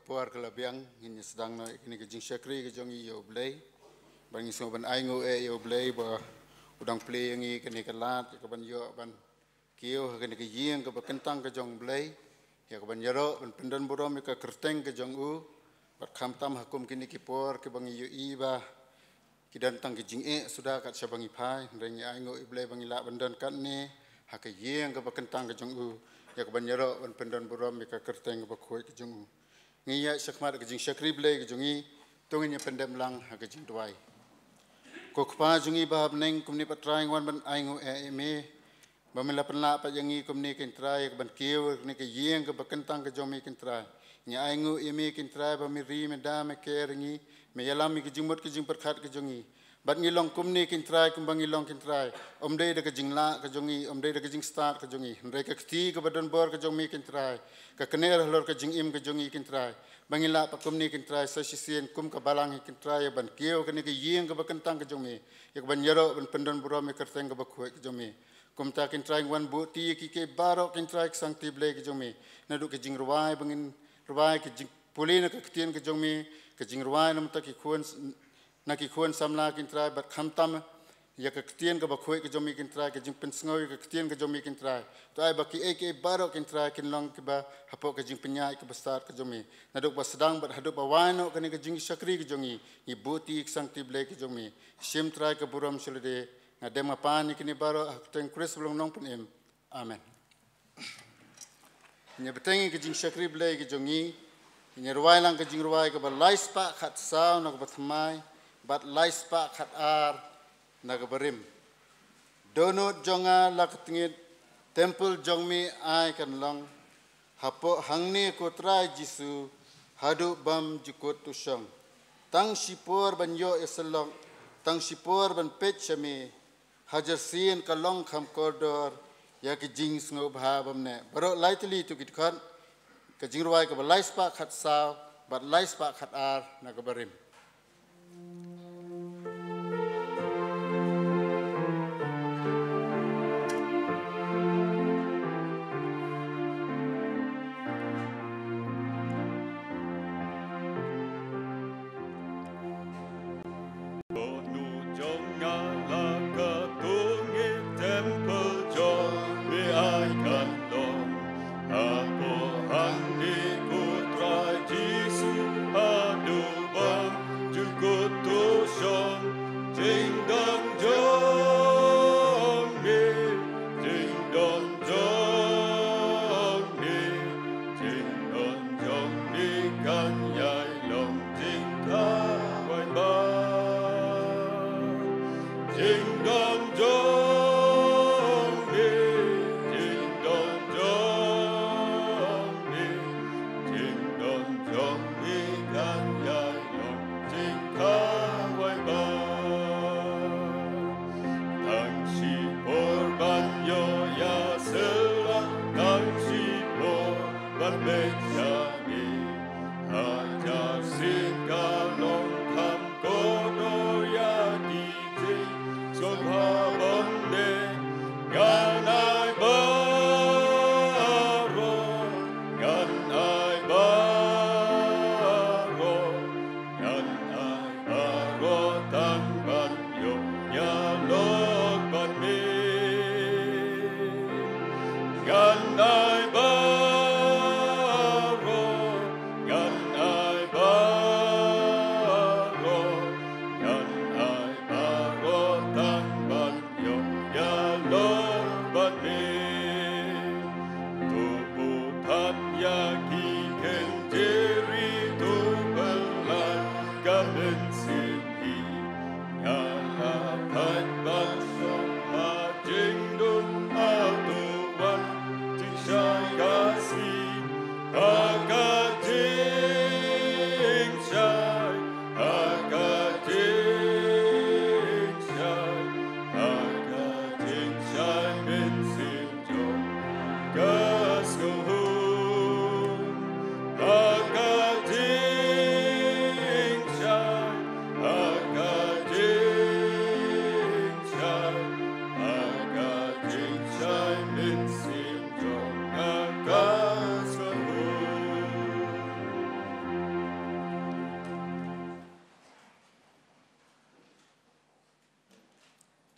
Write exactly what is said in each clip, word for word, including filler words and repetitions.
Por ka la biang, ngin ïa sdang noh ïa kane ka jingshakri ka jong ngi ïa U Blei. Bad ngi sngewbha ban ainguh eh ïa U Blei ba u dang plie ïa ngi kane ka lad, ïa ka ban ïoh ban kiew ha kane ka ïing kaba kyntang ka jong U Blei, ïa ka ban ïaroh ban pyndon burom ïa ka kyrteng ka jong u. Bad khamtam ha kum kine ki por kiba ngi ïohi ba ki don tang ki jingeh suda kat shaba ngi phai, hynrei ngi ainguh ïa U Blei ba ngi lah ban don katne ha ka ïing kaba kyntang ka jong u, ïa ka ban ïaroh ban pyndon burom ïa ka kyrteng kaba khuid ka jong u. Ngi ïaid shakhmat ka jingshakri Blei ka jong ngi, to ngin ïa pyndem lang ha ka jingduwai. Ko Kpa jong ngi ba ha bneng, kumne pat Trai ngi wan ban ainguh eh ïa me ba me la pynlah pat ïa ngi kumne, ko Trai, ïa ka ban kiew ha kane ka ïing kaba kyntang ka jong me, ko Trai. Ngi ainguh ïa me, ko Trai, ba me ri, me da, me ker ïa ngi, me ïalam ïa ka jingmut ka jingpyrkhat ka jong ngi. Bad ngi long kumne, ko Trai, kumba ngi long, ko Trai, ym dei da ka jinglah ka jong ngi, ym dei da ka jingstad ka jong ngi, hynrei ka kti kaba don bor ka jong me, ko Trai, ka kner halor ka jingim ka jong ngi, ko Trai. Ba ngi lah pat kumne, ko Trai, sa shisien kum ka balang hi, ko Trai, ïa ban kiew ha kane ka ïing kaba kyntang ka jong me, ïa ka ban ïaroh ban pyndon burom ïa ka kyrteng kaba khuid ka jong me. Kumta, ko Trai, ngi wan buh kti ïa kiei kiei baroh, ko Trai, ki sangti Blei ki jong me, naduh ka jingrwai ba ngin rwai, ka jingpule na ka ktien ka jong me, ka jingrwai na ka bynta ki khun, na ki khun samla, ko Trai, bad khamtam ïa ka ktien kaba khuid ka jong me, ko Trai, ka jingpynsngew ïa ka ktien ka jong me, ko Trai. To ai ba kiei kiei baroh, ko Trai, kin long kiba hapoh ka jingpynïaid kaba stad ka jong me. Naduh ba sdang bad haduh ba wai noh kane ka jingshakri ka jong ngi, ngi buh kti ïa ki sangti Blei ki jong me. Shim, Trai, ka burom sha lade. Nga dem nga pan ïa kine baroh ha ka kyrteng Khrist ba long Nongpynim. Amen. Ngi ïa bteng ïa ka jingshakri Blei ka jong ngi. Ngi ïa rwai lang ka jingrwai kaba lai spah khatsaw na kaba thymmai bad lai spah khatar na kaba rim. Dohnud jong nga la ka tnget, temple jong me ai kan long. Hapoh hangne, ko Trai Jisu, haduh bym jukut u shong. Tang shipor ban ïoh ïasyllok, tang shipor ban peit sha me. Hajar sien ka long kham kordor ïa ka jingsngewbha bymneh. Baroh lai tylli to ki dkhot, ka jingrwai kaba lai spah khatsaw bad lai spah khatar na kaba rim. Dohnud jong nga la ka tnget, temple jong me ai kan long. Hapoh hangne, ko Trai Jisu, haduh bym jukut u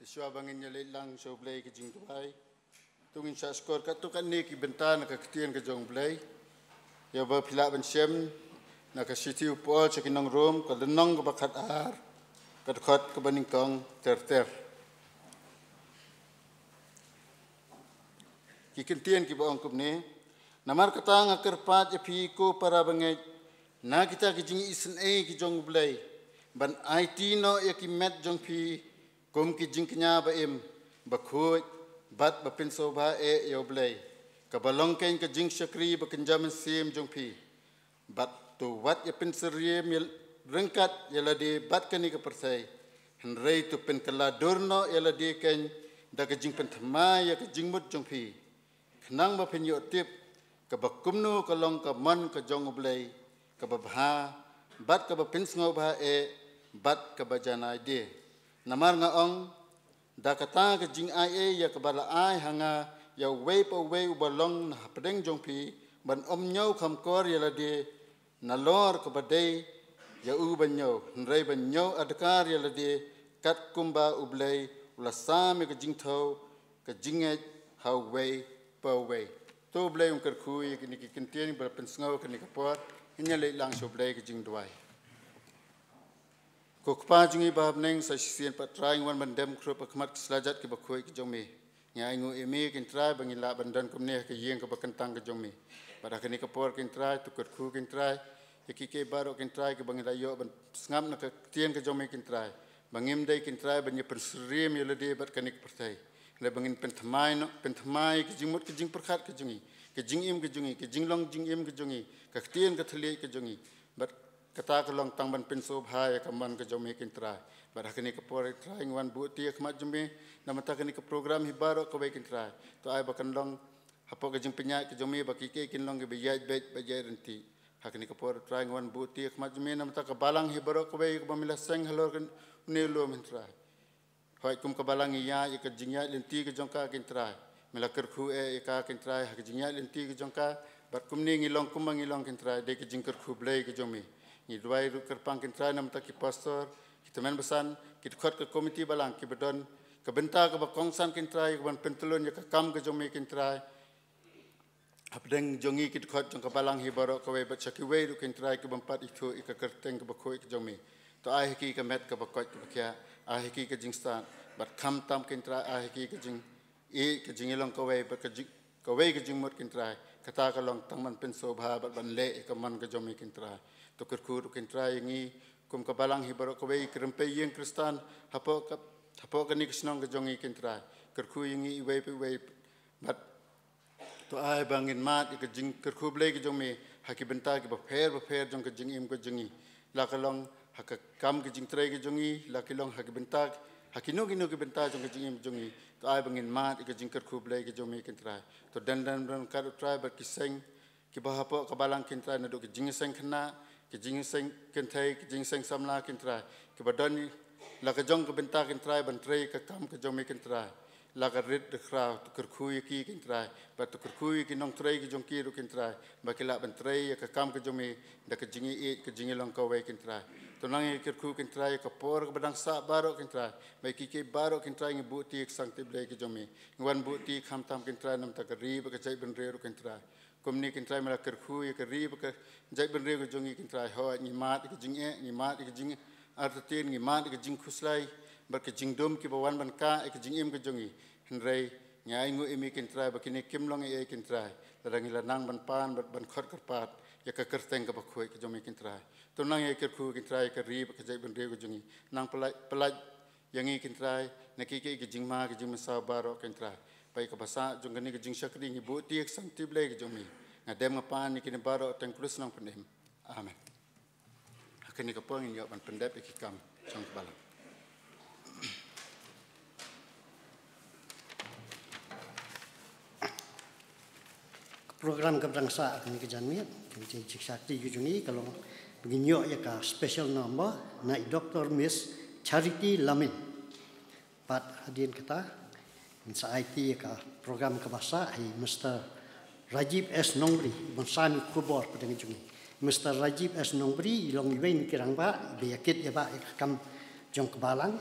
Shuwa ba ngin ïa leit lang sha U Blei ka jingduwai, to ngin sa shkor katto katne ki bynta na ka ktien ka jong U Blei. Ïa ba phi lah ban shem na ka shithi u Paul sha ki nong Rom, ka lynnong kaba khatar, ka dkhot kaba nyngkong ter ter. Ki kyntien kiba ong kumne: Namar kata nga kyrpad ïa phi ko para bangeit, na kita ki jingisynei ki jong U Blei, ban aiti noh ïa ki met jong phi kum ki jingkñia ba im, ba khuid, bad ba pynsngewbha eh ïa U Blei, kaba long keiñ ka jingshakri ba kynja mynsiem jong phi. Bad to wat ïa pynsyriem ïa ryngkat ïa lade bad kane ka pyrthei, hynrei to pynkylla dur noh ïa lade keiñ da ka jingpynthymmai ïa ka jingmut jong phi, khnang ba phin ïoh tip kaba kumno ka long ka mon ka jong U Blei, kaba bha, bad kaba pynsngewbha eh, bad kaba janai de. Namar nga ong, da kata ka jingai ei ïa kaba la ai ha nga ïa uwei pa uwei uba long na hapdeng jong phi, ban ym ñiew kham kor ïa lade nalor kaba dei ïa u ban ñiew, hynrei ban ñiew adkar ïa lade, katkumba U Blei u la sam ïa ka jingthew ka jingngeit ha uwei pa uwei. To U Blei un kyrkhu ïa kine ki kyntien ba la pynsngew kane ka por. Ngin ïa leit lang sha U Blei ka jingduwai. Ko Kpa jong ngi ba ha bneng, sa shisien pat Trai ngi wan ban dem khrup ha khmat ki slajat kiba khuid ki jong me. Ngi ainguh ïa me ko Trai ba ngi lah ban don kumne ha ka ïing kaba kyntang ka jong me. Bad ha kane ka por ko Trai, to kyrkhu ko Trai ïa kiei kiei baroh ko Trai kiba ngi la ïoh ban sngap na ka ktien ka jong me ko Trai. Ba ngim dei ko Trai ban ïa pynsyriem ïa lade bad kane ka pyrthei, hynrei ba ngin pynthymmai noh, pynthymmai ka jingmut ka jingpyrkhat ka jong ngi, ka jingim ka jong ngi, ka jinglong jingim ka jong ngi, ka ktien ka thylliej ka jong ngi. Bad kata ka long tang ban pynsngewbha ïa ka mon ka jong me ko Trai. Bad ha kane ka por ko Trai ngi wan buh ïa ka khmat jong me na ka bynta kane ka program hi baroh kawei ko Trai. To ai ba kan long hapoh ka jingpynïaid ka jong me ba kiei kiei kin long kiba ïaid beit bad ïaid ryntih. Ha kane ka por ko Trai ngi wan buh ïa ka khmat jong me na ka bynta ka balang hi baroh kawei kaba me la seng halor kane u lum ko Trai. Hooid, kum ka balang ngi ïaid ïa ka jingïaid lynti ka jong ka ko Trai. Me la kyrkhu eh ïa ka ko Trai ha ka jingïaid lynti ka jong ka. Bad kumne ngi long kumba ngi long ko Trai, dei ka jingkyrkhu Blei ka jong me. Ngi duwai ruh kyrpang ko Trai na ka bynta ki pastor, ki tymmen basan, ki dkhot ka komiti balang kiba don ka bynta kaba kongsan ko Trai, kaban pyntyllun ïa ka kam ka jong me ko Trai. Hapdeng jong ngi ki dkhot jong ka balang hi baroh kawei bad sha kiwei ruh ko Trai kiba ym pat ithuh ïa ka kyrteng kaba khuid ka jong me. To ai ha ki ka met kaba koit kaba khiah, ai ha ki ka jingstad, bad khamtam ko Trai ai ha ki ka jingïeit, ka jingïalong kawei bad ka jing, kawei ka jingmut ko Trai. Kata ka long tang ban pynsngewbha bad ban leh ïa ka mon ka jong me ko Trai. To kyrkhu ruh ko Trai ïa ngi kum ka balang hi baroh kawei, ki rympei ïing Khristan hapoh ka, hapoh kane ka shnong ka jong ngi ko Trai. Kyrkhu ïa ngi iwei pa iwei bad to ai ba ngin mad ïa ka jingkyrkhu Blei ka jong me ha ki bynta kiba pher bapher jong ka jingim ka jong ngi. La ka long ha ka kam ka jingtrei ka jong ngi, la ki long ha ki bynta, ha kino kino ki bynta jong ka jingim jong ngi. To ai ba ngin mad ïa ka jingkyrkhu Blei ka jong me ko Trai. To dang dang dang ka ruh Trai bad ki seng kiba hapoh ka balang ko Trai, naduh ki jingïaseng khynnah, ki jingïaseng kynthei, ki jingïaseng samla ko Trai, kiba don la ka jong ka bynta ko Trai ban trei ka kam ka jong me ko Trai. La ka rit da khraw, to kyrkhu ïa ki ko Trai, bad to kyrkhu ïa ki nongtrei ki jong ki ruh ko Trai, ba ki lah ban trei ïa ka kam ka jong me da ka jingïeit, ka jingïalong kawei ko Trai. To nang ïa kyrkhu ko Trai ïa ka por kaba dang sah baroh ko Trai, ba ïa kiei kiei baroh ko Trai ngi buh ïa ka sangti Blei ka jong me. Ngi wan buh ïa khamtam ko Trai na ka bynta ka ri bad ka jaitbynriew ruh ko Trai. Kumne ko Trai me la kyrkhu ïa ka ri bad ka jaitbynriew ka jong ngi ko Trai. Hooid, ngi mad ïa ka jingeh, ngi mad ïa ka jingartatien, ngi mad ïa ka jingkhuslai bad ka jingdum kiba wan ban kah ïa ka jingim ka jong ngi. Hynrei ngi ainguh ïa me ko Trai ba kine kim long ei ei ko Trai, lada ngi la nang ban pan bad ban khot kyrpad ïa ka kyrteng kaba khuid ka jong me ko Trai. To nang ïa kyrkhu ko Trai ïa ka ri bad ka jaitbynriew ka jong ngi. Nang pyllait, pyllait ïa ngi ko Trai na kiei kiei ki jingma ki jingmynsaw baroh ko Trai. Bad ïa kaba sah jong kane ka jingshakri ngi buh ïa ka sangti Blei ka jong me. Nga dem nga pan ïa kine baroh ha kyrteng U Khrist nongpynim. Amen. Ha kane ka por ngin ïoh ban pyndep ïa ki kam jong ka balang. Ka program kaba dang sah ha kane ka janmiet, kane ka jingshakri ka jong ngi ka long ba ngin ïoh ïa ka special number na i Doctor Miss Charity Lamin. Bad hadien kata ngin sa aiti ïa ka program kaba sah ha i Mister Rajiv S Nongbri, ban sam ïa ka khubor hapdeng jong ngi. Mister Rajiv S Nongbri i long iwei na ki rangbah ba ïa kit ïa ba ïa ka kam jong ka balang.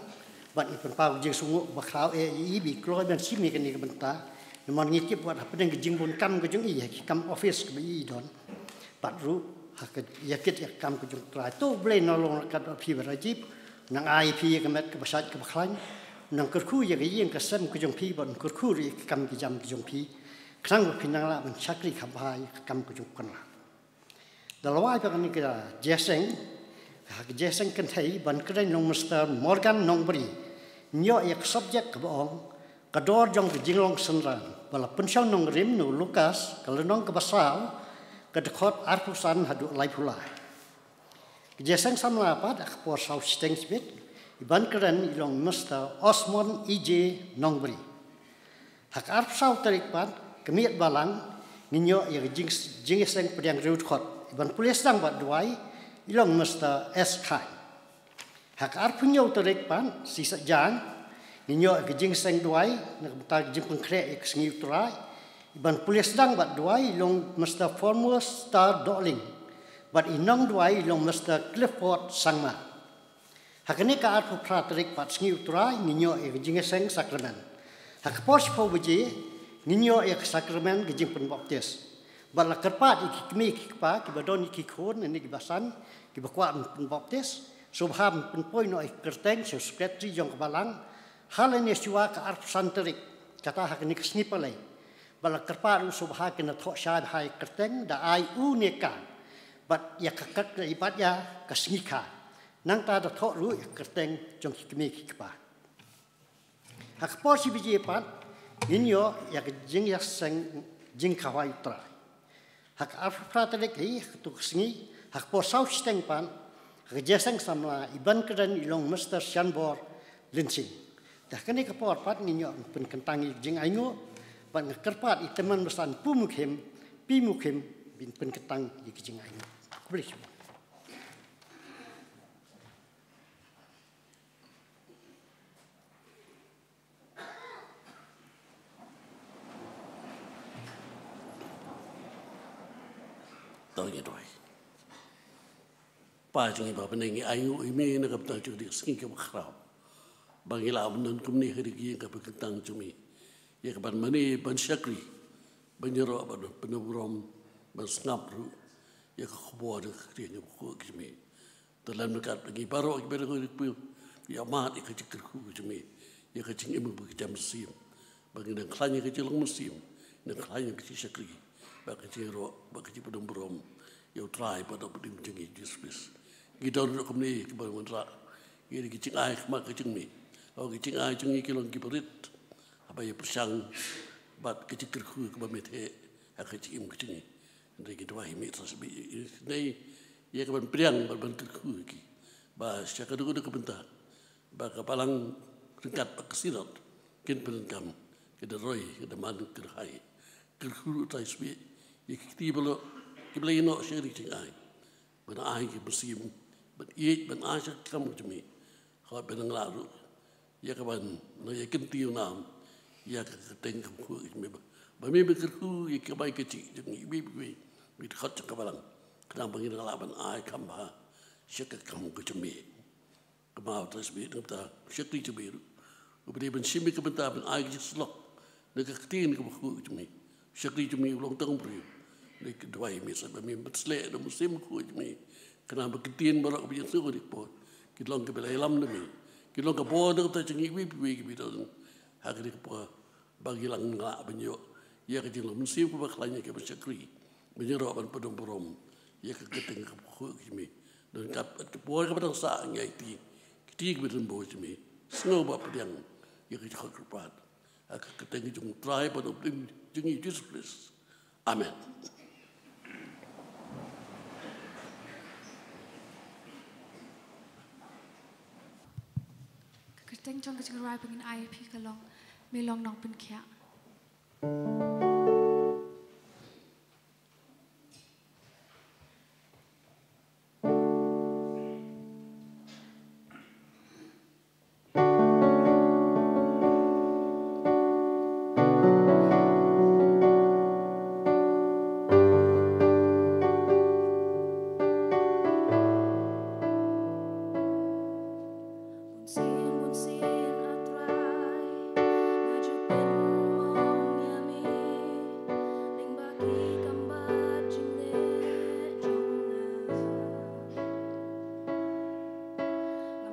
Bad ngi pynpaw ka jingsngewnguh kaba khraw ïa i ba i kloi ban shim ïa kane ka bynta. Namar ngi tip wat hapdeng ka jingbun kam ka jong i ha ki kam office kaba i don. Bad ruh ha ka ïa kit ïa ka kam ka jong U Trai. To U Blei un long ryngkat bad phi Bah Rajiv. Un nang ai ïa phi ïa ka met kaba shait kaba khlaiñ. Un nang kyrkhu ïa ka ïing ka sem ka jong phi bad un kyrkhu ruh ïa ki kam ki jam ki jong phi. Khnang ba phin nang lah ban shakri kham bha ïa ka kam ka jong u kynrad. Da la wai pat kane ka jingïaseng, ha ka jingïaseng kynthei ban kren u long Mister Morgan Nongbri. Ngi ïoh ïa ka subject kaba ong, ka dor jong ka jinglong synran, ba la pynshong nongrim na u Lukas, ka lynnong kaba saw, ka dkhot arphew san haduh laiphew lai. Ka jingïaseng samla pat ha ka por saw shiteng shibit, i ban kren i long Mister Osmond E J Nongbri. Ha ka arphew saw tarik pat, ka miet balang, ngin ïoh ïa ka jing, jingïaseng pdiang riewdkhot. I ban pule sdang bad duwai, i long Mister S Khan. Ha ka arphew hynñiew tarik pat, Sisaitjaiñ, ngin ïoh ïa ka jingïaseng duwai, na ka bynta ka jingpynkhreh ïa ka sngi U Trai. I ban pule sdang bad duwai, i long Mister Formos Star Dohling. Bad i nongduwai, i long Mister Clifford Sangma. Ha kane ka arphew phra tarik pat sngi U Trai ngin ïoh ïa ka jingïaseng sakramen. Ha ka por shiphew baje ngin ïoh ïa ka sakramen ka jingpynbaptis. Bad la kyrpad ïa ki kmie ki kpa kiba don ïa ki khun ne kiba san kiba kwah ban pynbaptis. Sngewbha ban pynpoi noh ïa ka kyrteng sha u sekretari jong ka balang. Ha lane shuwa ka arphew san tarik kata ha kane ka sngi Palei. Bad la kyrpad ruh sngewbha kin thoh shai bha ïa ka kyrteng da ai u ne ka. Bad ïa ka kyrteng bad ïa ka sngi kha. Nangta da thoh ruh ïa ka kyrteng jong ki kmie ki kpa. Ha ka por shi baje pat ngin ïoh ïa ka jingïaseng jingkhawai U Trai. Ha ka arphew phra tarik hi ha katu ka sngi ha ka por saw shiteng pat ha ka jingïaseng samla i ban kren i long Mister Shanbor Lynsing. Te ha kane ka por pat ngin ïoh pynkyntang ïa ka jingainguh bad nga kyrpad ïa i Tymmen Basan Pu Mukhim, Pi Mukhim, ban pynkyntang ïa ka jingainguh. Khublei shibun. To ngin duwai. Kpa jong ngi ba ha bneng, ngi ainguh ïa me na ka bynta jong kane ka sngi kaba khraw ba ngi lah ban don kumne ha kane ka ïing kaba kyntang jong me, ïa kaban mane ban shakri, ban ïaroh, ban pyndonkam, ban sngap ruh ïa ka khubor jong ka ktien kaba khuid jong me. Te lem ryngkat bad ngi baroh kiba dang kyrpad, ïa mad ïa ka jingkyrkhu jong me, ïa ka jingim ba ka jam mynsiem. Ba ngi dang khlaiñ ïa ka jinglong mynsiem, dang khlaiñ ïa ka jingshakri, ba ka jingïaroh, ba ka jingpyndonkam ïa U Trai bad u Nongpynim jong ngi Jisu Khrist. Ngi don ruh kumne kiba wanrah ïa ka jingai khmat ka jong me, ha ka jingai jong ngi ki long kiba rit haba ïa pyrshang bad ka jingkyrkhu kaba me theh ha ka jingim ka jong ngi. Hynrei ngi duwai ïa me, Trai Blei, ïa ïa ka ban pdiang, ban, ban kyrkhu ïa ki. Ba sha ka dei ka bynta ba ka balang ryngkat bad ka synod kin pyndonkam, kin da roi, kin da man, kin da hai. Kyrkhu ruh, Trai Blei, ïa ki kti baroh kiba la ïehnoh sha ka jingai. Ban ai ki mynsiem, ban ïeit, ban ai sha ka kam ka jong me. Hooid, ban nang lah ruh ïa kaban nang ïa kynti ïa u nam ïa ka kyrteng kaba khuid jong me, ba me ban kyrkhu ïa ka bai ka jingim jong ngi iwei pa iwei, me dkhot jong ka balang, khnang ba ngin nang lah ban ai kham bha sha ka kam ka jong me. Kynmaw, Trai Blei, na ka bynta u shakri jong me ruh uba dei ban shim ïa ka bynta ban ai ka jingsyllok na ka ktien kaba khuid jong me. Shakri jong me u long tang u briew. Ngi duwai ïa me, sa ba me ban sleh da u Mynsiem Bakhuid jong me, khnang ba ki ktien baroh kiba ïasngew ha kane ka por kin long kiba la ïalam da me, kin long ka bor na ka bynta jong ngi iwei pa iwei kiba don ha kane ka por, ba ngi lah ban ïoh ïa ka jinglong mynsiem kaba khlaiñ, ïa kaba shakri, ban ïaroh, ban pyndonkam ïa ka kyrteng kaba khuid jong me. Don kaba, ka por kaba dang sah, ngi aiti ki kti kiba don bor jong me. Sngew bad pdiang ïa ka jingkhot kyrpad ha ka kyrteng jong U Trai bad U Nongpynim jong ngi Jisu Khrist. Amen. Ka kyrteng jong ka jingrwai ba ngin ai ïa phi ka long, Me Long Nongpynkhiah.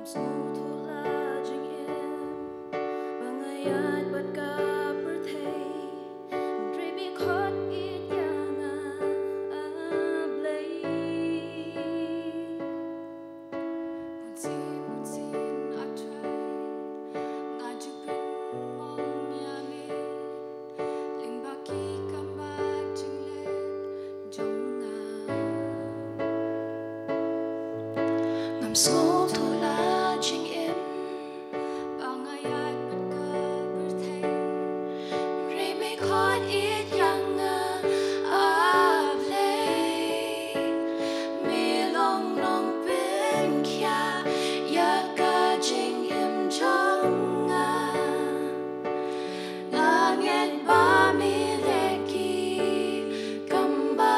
Sngewthuh la jingim ba nga ïaid bad ka pyrthei, hynrei me khot ïeit ïa nga, A Blei. Bun sien bun sien, A Trai, nga ju pynmong ïa me lyngba ki kam ba jingleh jong nga. Ngam sngewthuh la jingim ba nga ïaid bad ka pyrthei, hynrei me khot ïeit ïa nga, A Blei. Me long nongpynkhiah ïa ka jingim jong nga. Nga ngeit ba me leh ki kam ba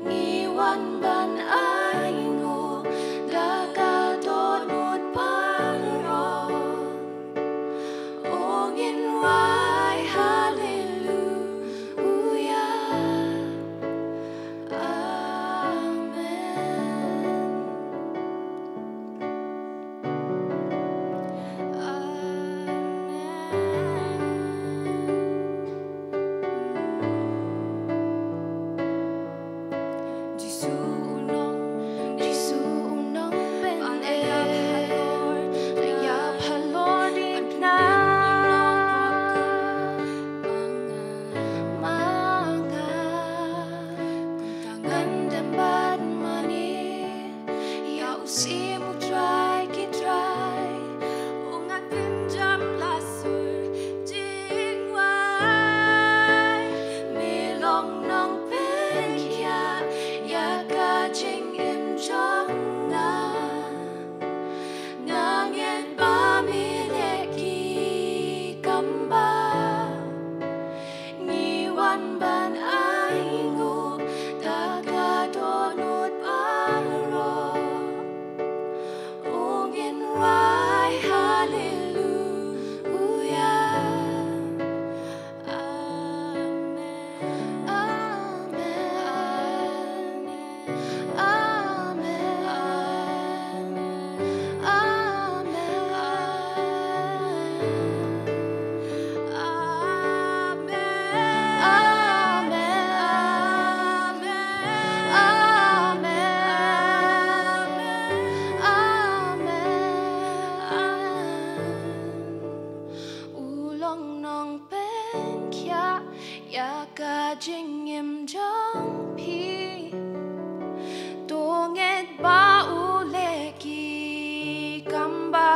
ngi wan ban ainguh da ka dohnud baroh. O ngin rwai haleluya. Amen. Jisu u nong, Jisu u nongpynim, ïap halor, ïap halor dei na ma nga, ma nga. Kumta ngan dem bad mane ïa u Syiem u Trai ki trai. U ngat pynjam la sur jingwai. Me long nongpynkhiah ïa ka jingim jong nga. Nga ngeit ba me leh ki kam ba ngi wan ban ainguh da ka dohnud baroh. O ngin rwai haleluya. Amen. Amen. Amen. Amen. Amen. Amen. Amen. Amen. U long nongpynkhiah ïa ka jingim jong phi. To ngeit ba u leh ki kam ba.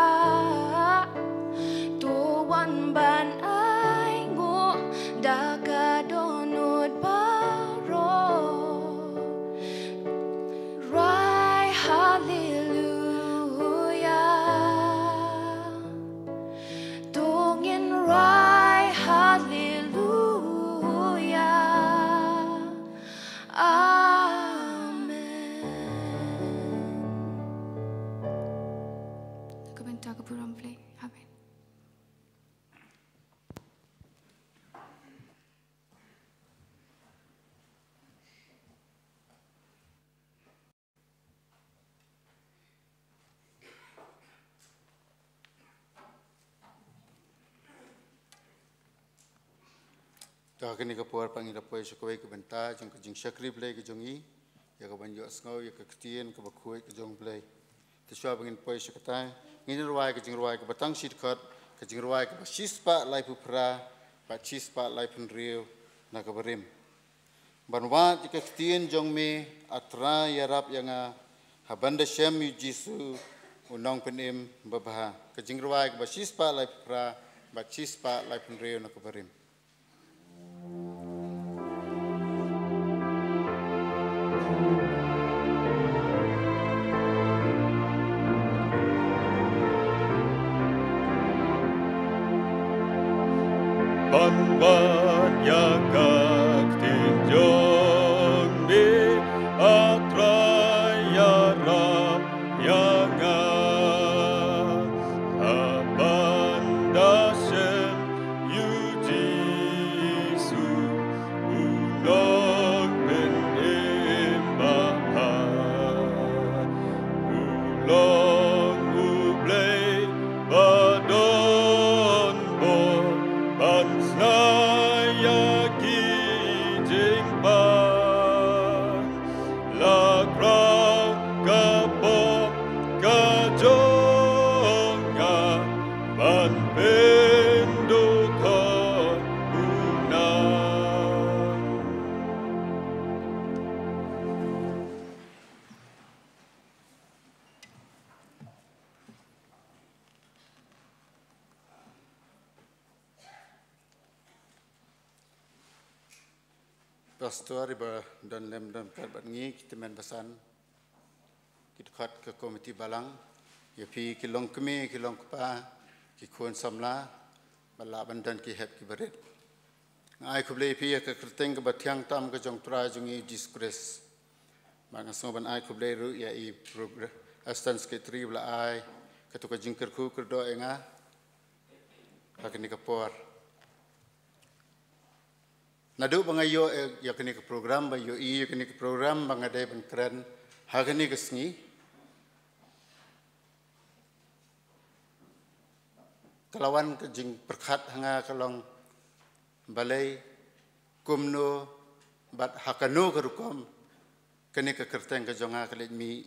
To wan ban ainguh da ka dohnud baroh. Rwai haleluya. To ngin rwai haleluya. Amen. Ka bynta ka burom Blei. Amen. To ha kane ka por pat ngin da poi sha kawei ka bynta jong ka jingshakri Blei ka jong ngi, ïa ka ban ïohsngew ïa ka ktien kaba khuid ka jong Blei. Te shuwa ba ngin poi sha kata, ngin rwai ka jingrwai kaba tang shi dkhot, ka jingrwai kaba shispah laiphew phra bad shispah laiphew hynriew na kaba rim. Ban wad ïa ka ktien jong me, A Trai, ïarap ïa nga, ha ban da shem ïa u Jisu, u nongpynim babha. Ka jingrwai kaba shispah laiphew phra bad shispah laiphew hynriew na kaba rim. Ban wad ïa ka ktien jong me, A Trai, ïarap ïa nga, ha ban da shem ïa u Jisu, u nongpynim babha, u Long U Blei ba don bor ban sngaia ki jingpang. La kraw ka bor ka jong nga ban pynduh khun u nang. Pastor iba don lem don kat bad ngi, ki tymmen basan, ki dkhot ka komiti balang, ïa phi ki long kmie ki long kpa, ki khun samla ba lah ban don ki hep ki barit. Nga ai khublei ïa phi ïa ka kyrteng kaba thiang tam ka jong Trai jong ngi Jisu Khrist. Bad nga sngew ban ai khublei ruh ïa i progr-, Assistant Secretary ba la ai kato ka jingkyrkhu kyrdoh ïa nga ha kane ka por. Naduh ba nga ïoh ïa kane ka program, ba ïohi ïa kane ka program ba nga dei ban kren ha kane ka sngi, ka la wan ka jingpyrkhat ha nga ka long balei, kumno bad ha kano ka rukom kane ka kyrteng ka jong nga ka leit mih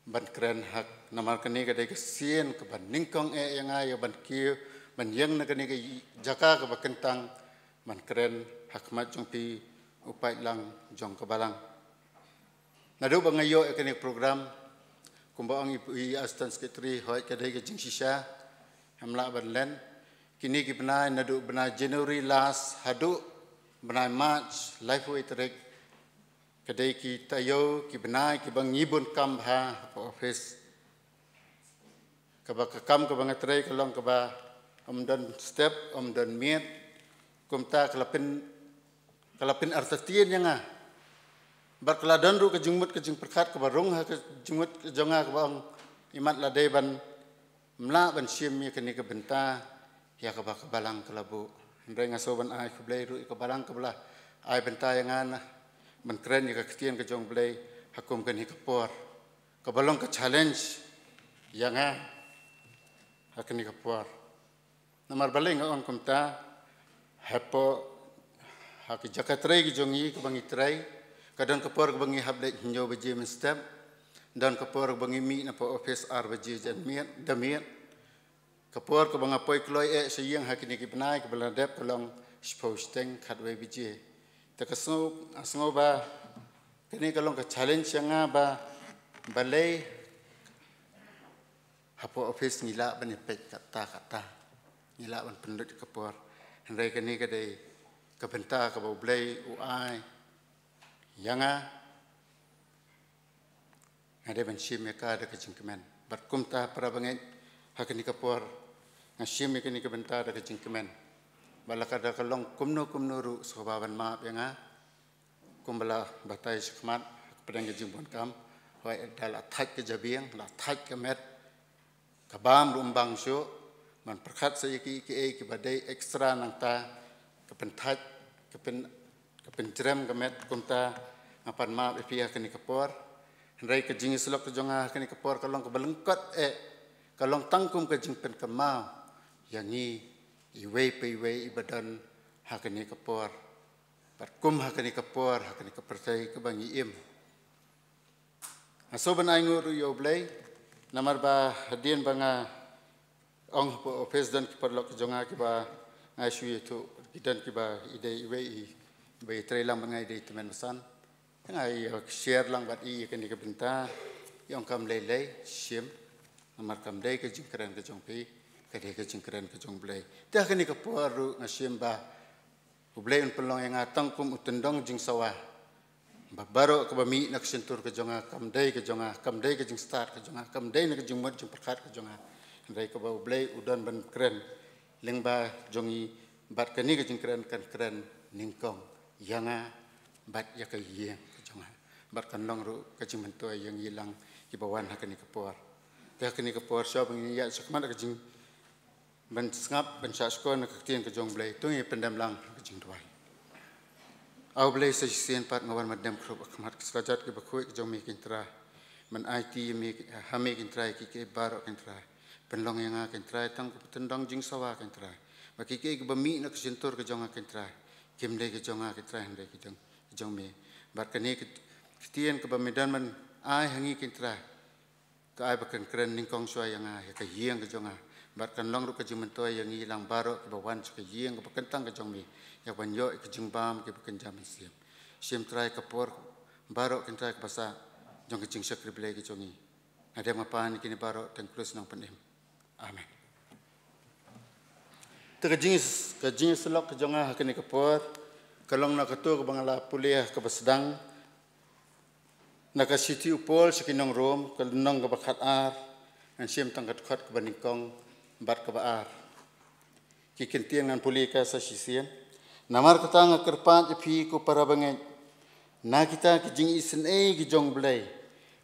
ban kren ha, namar kane ka dei ka sien kaba nyngkong eh ïa nga ïa ban kiew ban ïeng na kane ka jaka kaba kyntang ban kren ha khmat jong phi u paidlang jong ka balang. Naduh ba nga ïoh ïa kane ka program, kumba ong i, i Assistant Secretary, hooid ka dei ka jingshisha, em lah ban len. Kine ki bnai naduh bnai January last haduh bnai March laiphew wei tarik, ka dei ki taïew ki bnai kiba ngi bun kam bha ha office. Kaba ka kam kaba nga trei ka long kaba ym don step, ym don miet. Kumta ka la pyn, ka la pynartatien ïa nga. Bad ka la don ruh ka jingmut ka jingpyrkhat kaba rung ha ka jingmut ka jong nga kaba ong, imat la dei ban, ym lah ban shim ïa kane ka bynta ïa kaba ka balang ka la buh. Hynrei nga sngew ban ai khublei ruh ïa ka balang kaba la ai bynta ïa nga na ban kren ïa ka ktien ka jong U Blei ha kum kane ka por kaba long ka challenge ïa nga ha kane ka por. Namar balei nga ong kumta? Hapoh ha ki jaka trei ki jong ngi kaba ngi trei, ka don ka por kaba ngi hap leit hynñiew baje mynstep, don ka por kaba ngi mih na poh office ar baje janmiet, da miet. Ka por kaba nga poi kloi eh sha ïing ha kine ki bnai kaba la dep ka long shiphew shiteng khatwei baje. Te ka sngew, nga sngew ba kane ka long ka challenge ïa nga ba balei hapoh office ngi lah ban ïa peit katta katta, ngi lah ban pynlut ka por. Hynrei kane ka dei ka bynta kaba U Blei u ai ïa nga. Nga dei ban shim ïa ka da ka jingkmen. Bad kumta para bangeit, ha kane ka por nga shim ïa kane ka bynta da ka jingkmen. Bad lada ka long kumno kumno ruh, sngewbha ban map ïa nga. Kumba la batai shakhmat ha ka pdeng ka jingbun kam, hooid da la thait ka jabieng, la thait ka met, ka bam ruh ym bang shuh, ban pyrkhat sa ïa ki, ki, kiei kiba dei extra nangta, ka pynthait, ka pyn, ka pynjrem ka met. Kumta nga pan map ïa phi ha kane ka por. Hynrei ka jingïasyllok ka jong nga ha kane ka por ka long kaba lyngkot eh, ka long tang kum ka jingpynkynmaw ïa ngi iwei pa iwei iba don ha kane ka por. Bad kum ha kane ka por, ha kane ka pyrthei kaba ngi im. Nga sngew ban ai nguh ruh ïa U Blei, namar ba hadien ba nga ong hapoh office don ki paralok ki jong nga kiba nga shu ïathuh, ki don kiba i dei iwei i, iba i trei lang bad nga i dei i tymmen basan. Nga i, uh, share lang bad i ïa kane ka bynta, i ong kam lei lei, shim, namar kam dei ka jingkren ka jong phi, ka dei ka jingkren ka jong U Blei. Te ha kane ka por ruh nga shim ba U Blei un pynlong ïa nga tang kum u tyndong jingsawa. Ba baroh kaba mih na ka shyntur ka jong nga kam dei ka jong nga, kam dei ka jingstad ka jong nga, kam dei na ka jingmut jingpyrkhat ka jong nga. Hynrei kaba U Blei u don ban kren lyngba jong ngi, bad kane ka jingkren kan kren nyngkong ïa nga bad ïa ka ïing ka jong nga. Bad kan long ruh ka jingmyntoi ïa ngi lang kiba wan ha kane ka por. Te ha kane ka por shuwa ba ngin ïaid shakhmat ka jing ban sngap, ban shah shkor na ka ktien ka jong U Blei, to ngin pyndem lang ka jingduwai. A U Blei, sa shisien pat nga wan ban dem khrup ha khmat ki kjat kiba khuid ka jong me, ko Trai. Man aiti ïa me, ha me Kynrad, ïa kiei kiei baroh Kynrad. Pynlong ïa nga Kynrad tang kum ka tyndong jingsawa Kynrad. Ba kiei kiei kiba mih na ka shyntur ka jong nga Kynrad, kim dei ka jong nga Kynrad, hynrei ka jong, ka jong me. Bad kane ka ktien kaba me don ban ai ha ngi Kynrad, ka ai ba kan kren nyngkong shuwa ïa nga, ïa ka ïing ka jong nga. Bad kan long ruh ka jingmyntoi ïa ngi lang baroh kiba wan sha ka ïing kaba kyntang ka jong me, ïa ban ïoh ïa ka jingbam kaba kynja mynsiem. Shim Trai ka por baroh Kynrad kaba sah jong ka jingshakri Blei ka jong ngi. Nga dem nga pan ïa kine baroh ha kyrteng U Khrist Nongpynim. Amen. Te ka jingïas-, ka jingïasyllok ka jong nga ha kane ka por ka long na kato kaba nga la pule ha kaba sdang, na ka shithi u Paul sha ki nong Rom, ka lynnong kaba khatar. Ngan shim tang ka dkhot kaba nyngkong bad kaba ar. Ki kyntien ngan pule ka sa shisien. Namar kata nga kyrpad ïa phi ko para bangeit, na kita ki jingisynei ki jong U Blei,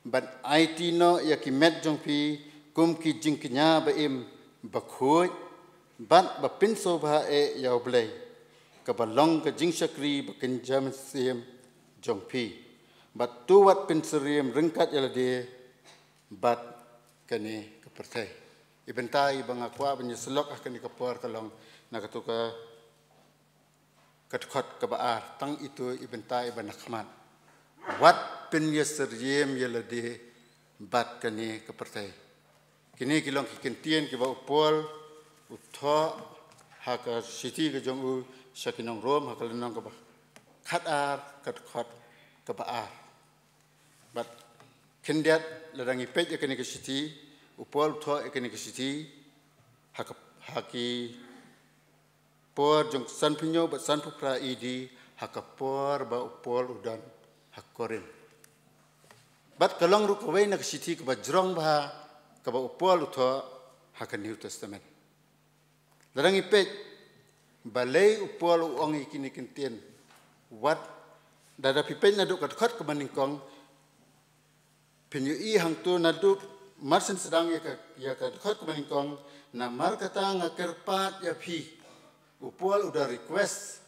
ban aiti noh ïa ki met jong phi kum ki jingkñia ba im, ba khuid bad ba pynsngewbha eh ïa U Blei, kaba long ka jingshakri ba kynja mynsiem jong phi. Bad to wat pynsyriem ryngkat ïa lade bad kane ka pyrthei. I bynta iba nga kwah ban ïasyllok ha kane ka por ka long na kato ka, ka dkhot kaba ar, tang ito i bynta iba na khmat. Wat pynïasyriem ïa lade bad kane ka pyrthei. Kine ki long ki kyntien kiba u Paul u thoh ha ka shithi ka jong u sha ki nong Rom, ha ka lynnong kaba khatar, ka dkhot kaba ar. Bad khyndiat lada ngi peit ïa kane ka shithi, u Paul u thoh ïa kane ka shithi ha ka, ha ki por jong sanphew hynñiew bad sanphew phra A D, ha ka por ba u Paul u don ha Korinth. Bad ka long ruh kawei na ka shithi kaba jrong bha kaba u Paul u thoh ha ka New Testament. Lada ngi peit balei u Paul u ong ïa kine ki kyntien, wat, lada phi peit naduh ka dkhot kaba nyngkong, phin ïohi hangto naduh mar shen sdang ïa ka, ïa ka dkhot kaba nyngkong, namar kata nga kyrpad ïa phi. U Paul u da request,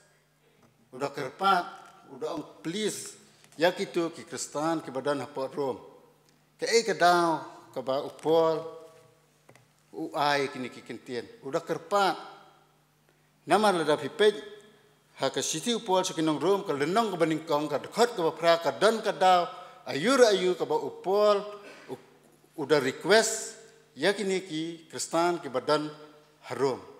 u da kyrpad, u da ong please ïa kito ki Khristan kiba don hapoh Rom. Kaei ka daw kaba u Paul u ai kine ki kyntien, u da kyrpad? Namar lada phi peit ha ka shithi u Paul sha ki nong Rom, ka lynnong kaba nyngkong, ka dkhot kaba phra, ka don ka daw aiu re aiu kaba u Paul u, u da request ïa kine ki Khristan kiba don ha Rom.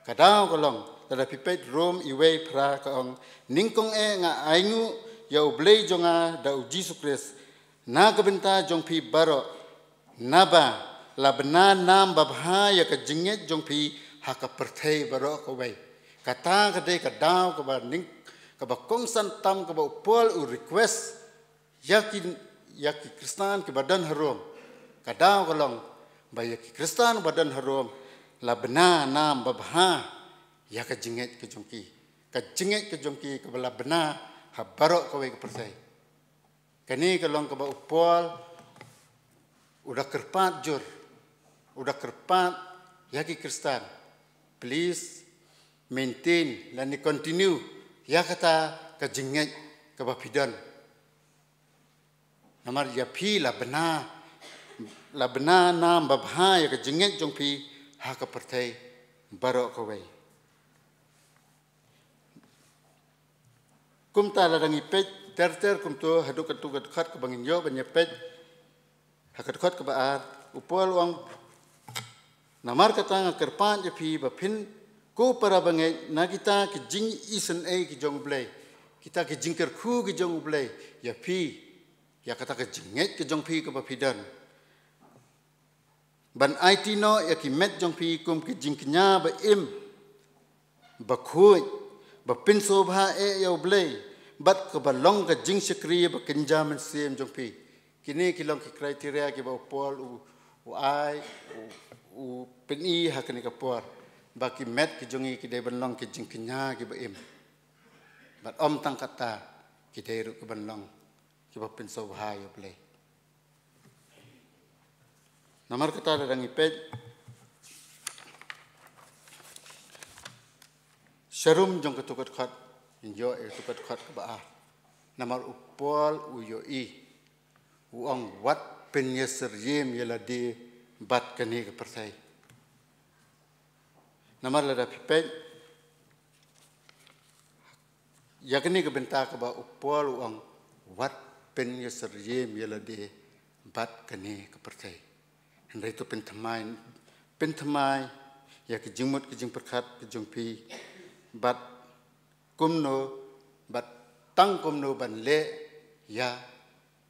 Ka daw ka long, lada phi peit Rom wei phra, ka ong, nyngkong eh nga ainguh ïa U Blei jong nga da U Jisu Khrist na ka bynta jong phi baroh, naba la bna nam babha ïa ka jingngeit jong phi ha ka pyrthei baroh kawei. Kata ka dei ka daw kaba nyng-, kaba kongsan tam kaba u Paul u request ïa ki, ïa ki Khristan kiba don ha Rom. Ka daw ka long ba ïa ki Khristan ba don ha Rom la bna nam babha ïa ka jingngeit ka jong ki. Ka jingngeit ka jong ki kaba la bna ha baroh kawei ka pyrthei. Kane ka long kaba u Paul u da kyrpad jur, u da kyrpad ïa ki Khristan, please maintain lane continue ïa kata ka jingngeit kaba phi don. Namar ïa phi la bna, la bna nam babha ïa ka jingngeit jong phi ha ka pyrthei baroh kawei. Kumta lada ngi peit ter ter kumto haduh kato ka dkhot kaba ngin ïoh ban ïa peit, ha ka dkhot kaba ar, u Paul u ong, namar kata nga kyrpad ïa phi ba phin, ko para bangeit, na kita ki jingisynei ki jong U Blei, kita ki jingkyrkhu ki jong U Blei ïa phi, ïa kata ka jingngeit ka jong phi kaba phi don, ban aiti noh ïa ki met jong phi kum ki jingkñia ba im, ba khuid, ba pynsngewbha eh ïa U Blei, bad kaba long ka jingshakri ba kynja mynsiem jong phi. Kine ki long ki criteria kiba u Paul u, u ai, u, u pyni ha kane ka por, ba ki met ki jong ngi ki dei ban long ki jingkñia kiba im. Bad ym tang kata, ki dei ruh ki ban long kiba pynsngewbha ïa U Blei. Namar kata lada ngi peit sharum jong kato ka dkhot, ngin ïoh ïa kato ka dkhot kaba ar. Namar u Paul u ïohi u ong wat pynïasyriem ïa lade bad kane ka pyrthei. Namar lada phi peit ïa kane ka bynta kaba u Paul u ong wat pynïasyriem ïa lade bad kane ka pyrthei. Hynrei to pynthymmai, pynthymmai ïa ki jingmut ki jingpyrkhat ki jong phi bad kumno, bad tang kumno ban leh ïa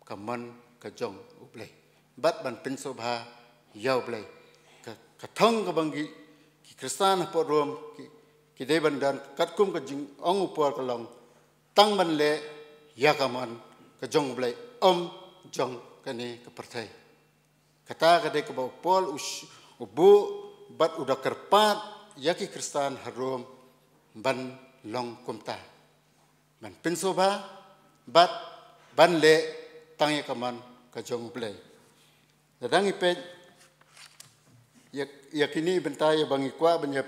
ka mon ka jong U Blei bad ban pynsngewbha ïa U Blei. Ka, ka thong kaba ngi ki Khristan hapoh Rom ki, ki dei ban don katkum ka jingong u Paul ka long tang ban leh ïa ka mon ka jong U Blei, ym jong kane ka pyrthei. Kata ka dei kaba u Paul u sh-, u buh bad u da kyrpad ïa ki Khristan ha Rom ban long kumta. Ban pynsngewbha bad ban leh tang ïa ka mon ka jong U Blei. Lada ngi peit ïa, ïa kine bynta ïa ba ngi kwah ban ïa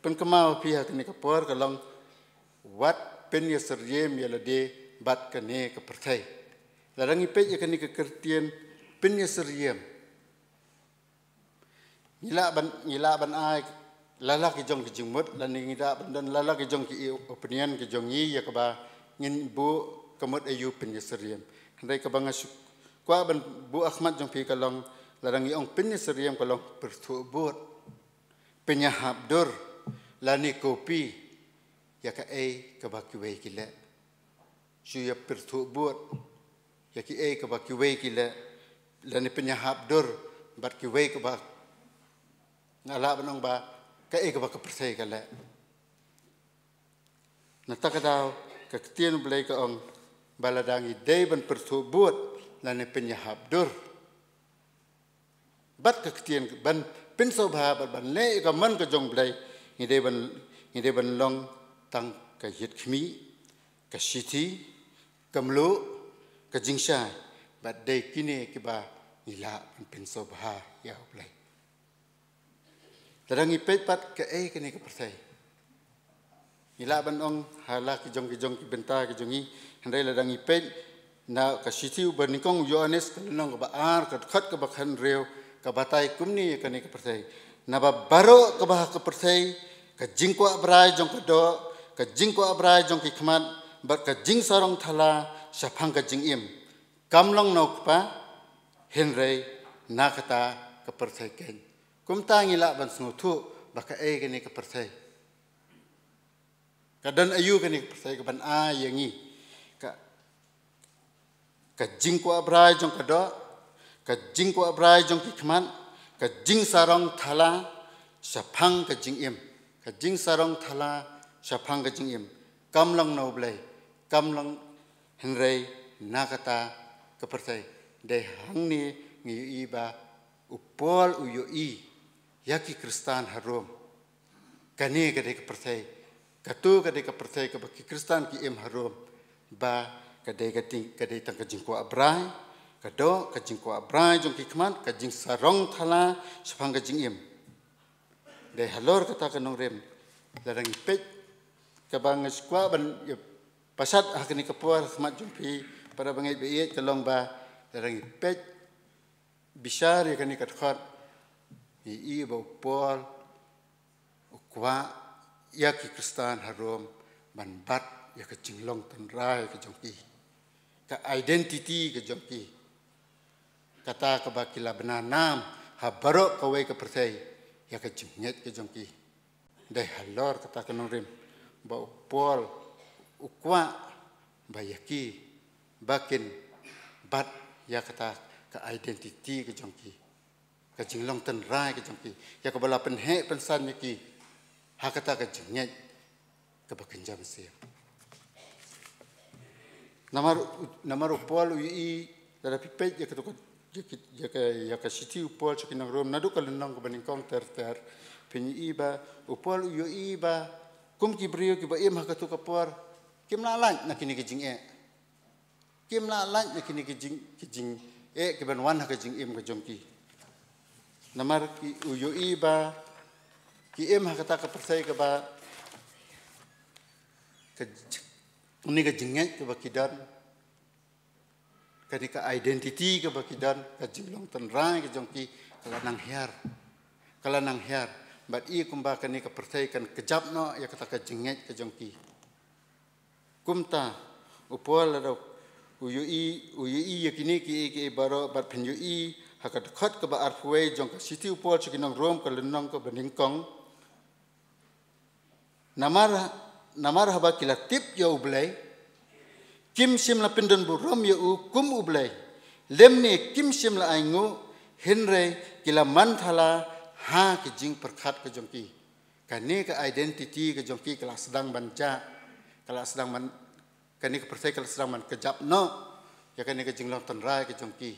pynkynmaw phi ha kane ka por ka long wat pynïasyriem ïa lade bad kane ka pyrthei. Lada ngi peit ïa kane ka ktien pynïasyriem, ngi lah ban, ngi lah ban ai la la ki jong ki jingmut, lane ngi lah ban don la la ki jong ki opinion ki jong ngi ïa kaba ngin buh ka mut aïu pynïasyriem. Hynrei kaba nga shu kwah ban buh ha khmat jong phi ka long, lada ngi ong pynïasyriem ka long pyrthuh bud, pynïahap dur, lane copy ïa kaei kaba kiwei ki leh. Shu ïa pyrthuh bud ïa kiei kaba kiwei ki leh, lane pynïahap dur bad kiwei kaba nga lah ban ong ba kaei kaba ka pyrthei ka leh. Na kata ka daw ka ktien U Blei ka ong ba lada ngi dei ban pyrthuh bud lane pynïahap dur bad ka ktien ban pynsngewbha bad ban leh ïa ka mon ka jong U Blei, ngi dei ban, ngi dei ban long tang ka ïit khmih, ka shithi, ka mluh, ka jingshai, bad dei kine kiba ngi lah ban pynsngewbha ïa U Blei. Lada ngi peit pat kaei kane ka pyrthei, ngi lah ban ong ha la ki jong ki jong ki bynta ki jong ngi, hynrei lada ngi peit na ka shithi uba nyngkong u Ïoannis ka lynnong kaba ar ka dkhot kaba khathynriew ka batai kumne ïa kane ka pyrthei: Naba baroh kaba ha ka pyrthei, ka jingkwah brai jong ka doh, ka jingkwah brai jong ki khmat, bad ka jingsarong thala shaphang ka jingim, kam long na u Kpa, hynrei na kata ka pyrthei keiñ. Kumta ngi lah ban sngewthuh ba kaei kane ka pyrthei, ka don aïu kane ka pyrthei kaban ai ïa ngi ka, ka jingkwah brai jong ka doh, ka jingkwah brai jong ki khmat, ka jingsarong thala shaphang ka jingim, ka jingsarong thala shaphang ka jingim, kam long na U Blei, kam long, hynrei na kata ka pyrthei. Dei hangne ngi ïohi ba u Paul u ïohi ïa ki Khristan ha Rom. Kane ka dei ka pyrthei, kato ka dei ka pyrthei kaba ki Khristan ki im ha Rom, ba ka dei ka ting, ka dei tang ka jingkwah brai ka doh, ka jingkwah brai jong ki khmat, ka jingsarong thala shaphang ka jingim. Dei halor kata ka nongrim, lada ngi peit kaba nga shu kwah ban ïa pashat ha kane ka por ha khmat jong phi para bangeit ba ïeit ka long ba lada ngi peit bishar ïa kane ka dkhot, ngi ïohi ba u Paul u kwah ïa ki Khristan ha Rom ban bat ïa ka jinglong tynrai ka jong ki, ka identity ka jong ki, kata kaba ki la bna nam ha baroh kawei ka pyrthei ïa ka jingngeit ka jong ki. Dei halor kata ka nongrim ba u Paul u kwah ba ïa ki ba kin bat ïa kata ka identity ka jong ki, ka jinglong tynrai ka jong ki, ïa kaba la pynheh pynsan ïa ki ha kata ka jingngeit kaba kynja mynsiem. Namar, namar u Paul u ïohi, lada phi peit ïa kato ka, ïa ka, ïa ka, ïa ka shithi u Paul sha ki nong Rom, naduh ka lynnong kaba nyngkong ter ter, phin ïohi ba u Paul u ïohi ba kum ki briew kiba im ha kato ka por kim lah lait na kine ki jingeh. Kim lah lait na kine ki jing, ki jingeh kiban wan ha ka jingim ka jong ki. Namar ki, u ïohi ba ki im ha kata ka pyrthei kaba ka, kane ka jingngeit kaba ki don kane ka identity kaba ki don, ka jinglong tynrai ka jong ki, ka la nang hiar. Ka la nang hiar. Bad i kumba kane ka pyrthei kan kjap noh ïa kata ka jingngeit ka jong ki. Kumta, u Paul la dok, u ïohi, u ïohi ïa kine kiei kiei baroh, bad phin ïohi ha ka dkhot kaba arphew wei jong ka shithi u Paul sha ki nong Rom, ka lynnong kaba nyngkong. Namar, namar haba ki la tip ïa U Blei, kim shym la pyndon burom ïa u kum U Blei, lymne kim shym la ainguh, hynrei ki la man thala ha ki jingpyrkhat ka jong ki. Kane ka identity ka jong ki ka la sdang ban jah, ka la sdang ban, kane ka pyrthei ka la sdang ban kjap noh ïa kane ka jinglong tynrai ka jong ki.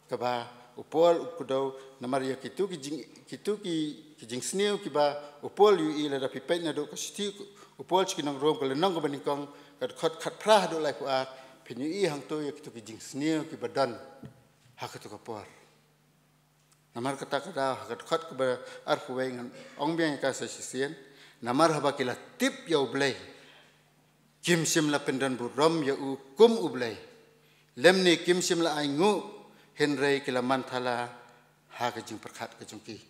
Kaba u Paul u kdew namar ïa kitu ki jing, kitu ki, ki jingsniew kiba u Paul u ïohi. Lada phi peit naduh ka shithi u Paul sha ki nong Rom, ka lynnong kaba nyngkong, ka dkhot khatphra haduh laiphew ar, phin ïohi hangto ïa kitu ki jingsniew kiba don ha katu ka por. Namar kata ka daw ha ka dkhot kaba arphew wei ngan ong biang ïa ka sa shisien. Namar haba ki la tip ïa U Blei, kim shym la pyndon burom ïa u kum U Blei, lymne kim shym la ainguh, hynrei ki la man thala ha ka jingpyrkhat ka jong ki.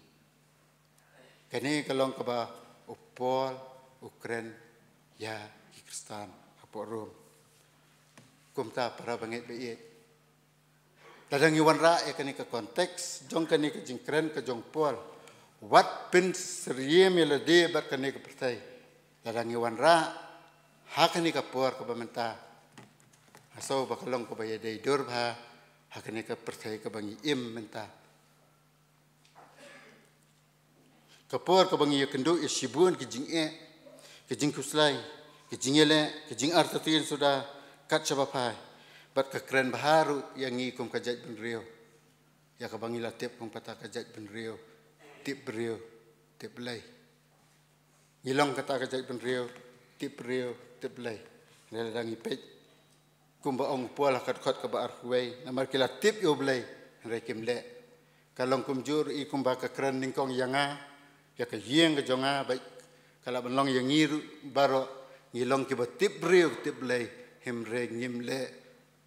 Kane ka long kaba u Paul u kren ïa ki Khristan hapoh Rom. Kumta para bangeit ba ïeit, lada ngi wanrah ïa kane ka konteks jong kane ka jingkren ka jong u Paul, wat pynsyriem ïa lade bad kane ka pyrthei. Lada ngi wanrah ha kane ka por kaba mynta, nga sngew ba ka long kaba ïadei dur bha ha kane ka pyrthei kaba ngi im mynta. Ka por kaba ngi ïakynduh ïa shibun ki jingeh, ki jingkhuslai, ki jingïaleh, ki jingartatien suda kat shaba phai. Bad ka kren bha ruh ïa ngi kum ka jaitbynriew, ïa kaba ngi la tip kum kata ka jaitbynriew tip briew tip Blei. Ngi long kata ka jaitbynriew tip briew tip Blei. Hynrei lada ngi peit kumba ong u Paul ha ka dkhot kaba arphew wei, namar ki la tip ïa U Blei, hynrei kim leh. Ka long kumjuh ruh i kumba ka kren nyngkong ïa nga, ïa ka ïing ka jong nga, bad ka lah ban long ïa ngi ruh baroh, ngi long kiba tip briew tip Blei, hynrei ngim leh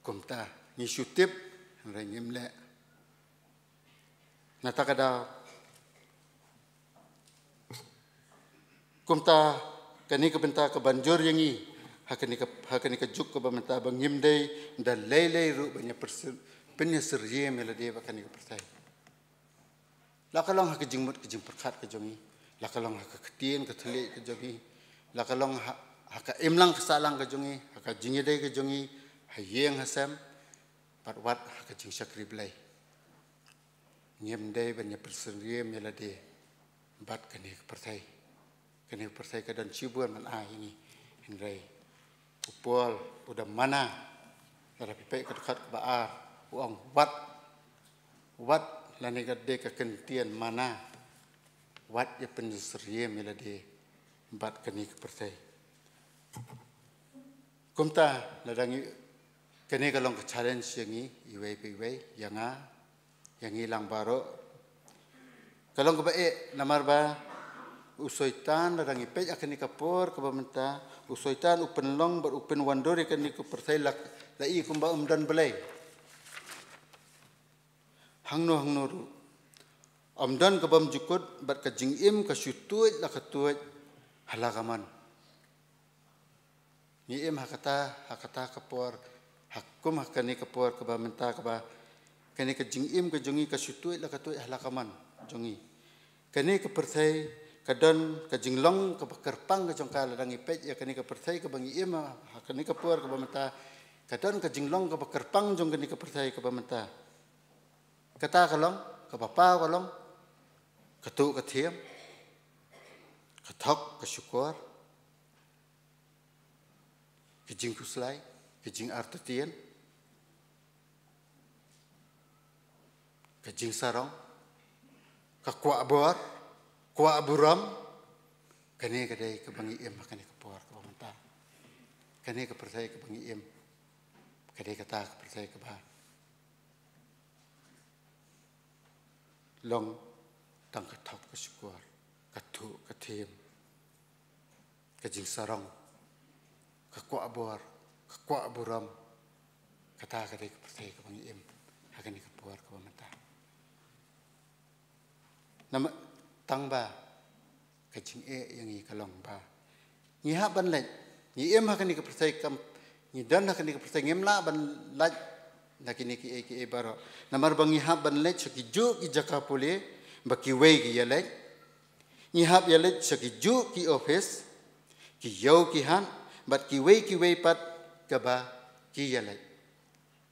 kumta. Ngi shu tip, hynrei ngim leh. Nata ka daw, kumta, kane ka bynta ka ban jur ïa ngi ha kane ka, ha kane ka juk kaba mynta, ba ngim dei da lei lei ruh ban ïa pyrshah, pynïasyriem ïa lade bad kane ka pyrthei. La ka long ha ka jingmut ka jingpyrkhat ka jong ngi, la ka long ha ka ktien ka thylliej ka jong ngi, la ka long ha, ha ka imlang ka sahlang ka jong ngi, ha ka jingïadei ka jong ngi ha ïing ha sem, bad wat ha ka jingshakri Blei. Ngim dei ban ïa pynïasyriem ïa lade bad kane ka pyrthei. Kane ka pyrthei ka don shibun ban ai ïa ngi. Hynrei u Paul u da mana, lada phi peit ka dkhot kaba ar, u ong wat, wat, lane ka dei ka kyntien mana, wat ïa pynïasyriem ïa lade bad kane ka pyrthei. Kumta, lada ngi, kane ka long ka challenge ïa ngi, iwei pa iwei, ïa nga, ïa ngi lang baroh. Ka long kaba eh, namar ba u Soitan, lada ngi peit ha kane ka por kaba mynta, u Soitan u pynlong bad u pynwandur ïa kane ka pyrthei la, la i kumba ym don Blei. Hangno hangno ruh, ym don ka bym jukut, bad ka jingim ka shu tuid la ka tuid ha la ka mon. Ngi im ha kata, ha kata ka por, ha kum ha kane ka por kaba mynta, kaba kane ka jingim ka jong ngi ka shu tuid la ka tuid ha la ka mon jong ngi. Kane ka pyrthei ka don ka jinglong kaba kyrpang ka jong ka. Lada ngi peit ïa kane ka pyrthei kaba ngi im ha kane ka por kaba mynta, ka don ka jinglong kaba kyrpang jong kane ka pyrthei kaba mynta. Kata ka long, kaba paw ka long, ka tuh ka thiem, ka thok ka shukor, ka jingkhuslai, ka jingartatien, ka jingsarong, ka kwah bor, kwah burom. Kane ka dei kaba ngi im ha kane ka por kaba mynta. Kane ka pyrthei kaba ngi im, ka dei kata ka pyrthei kaba long tang ka thok ka shukor, ka tuh ka thiem, ka jingsarong, ka kwah bor, ka kwah burom. Kata ka dei ka pyrthei kaba ngi im ha kane ka por kaba mynta. Namar tang ba ka jingeh ïa ngi ka long ba ngi hap ban leit, ngi im ha kane ka pyrthei kam, ngi don ha kane ka pyrthei, ngim lah ban leit na kine kiei kiei baroh. Namar ba ngi hap ban leit sha kijuh ki jaka pule ba kiwei ki ïaleit. Ngi hap ïaleit sha kijuh ki office, ki ïew ki hat, bad kiwei kiwei pat kaba ki ïaleit.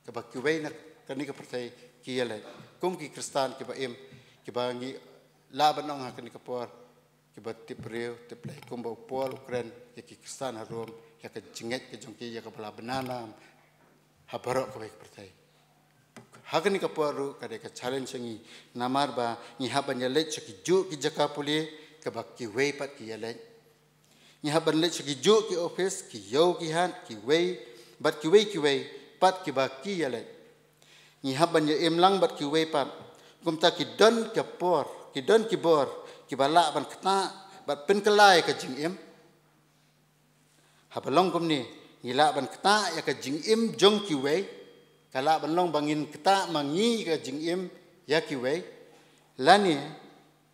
Kaba kiwei na kane ka pyrthei ki ïaleit. Kum ki Khristan kiba im, kiba ngi lah ban ong ha kane ka por, kiba tip briew, tip Blei, kumba u Paul u kren ïa ki Khristan ha Rom, ïa ka jingngeit ka jong ki, ïa kaba la bna nam ha baroh kawei ka pyrthei. Ha kane ka por ruh ka dei ka challenge ïa ngi, namar ba ngi hap ban ïaleit sha kijuh ki jaka pule kaba kiwei pat ki ïaleit. Ngi hap ban leit sha kijuh ki office, ki ïew ki hat, kiwei, bad kiwei kiwei pat kiba ki ïaleit. Ngi hap ban ïa im lang bad kiwei pat. Kumta ki don ki por, ki don ki bor kiba lah ban ktah bad pynkylla ïa ka jingim. Haba long kumne, ngi lah ban ktah ïa ka jingim jong kiwei. Ka lah ban long ba ngin ktah ma ngi ka jingim ïa kiwei, lane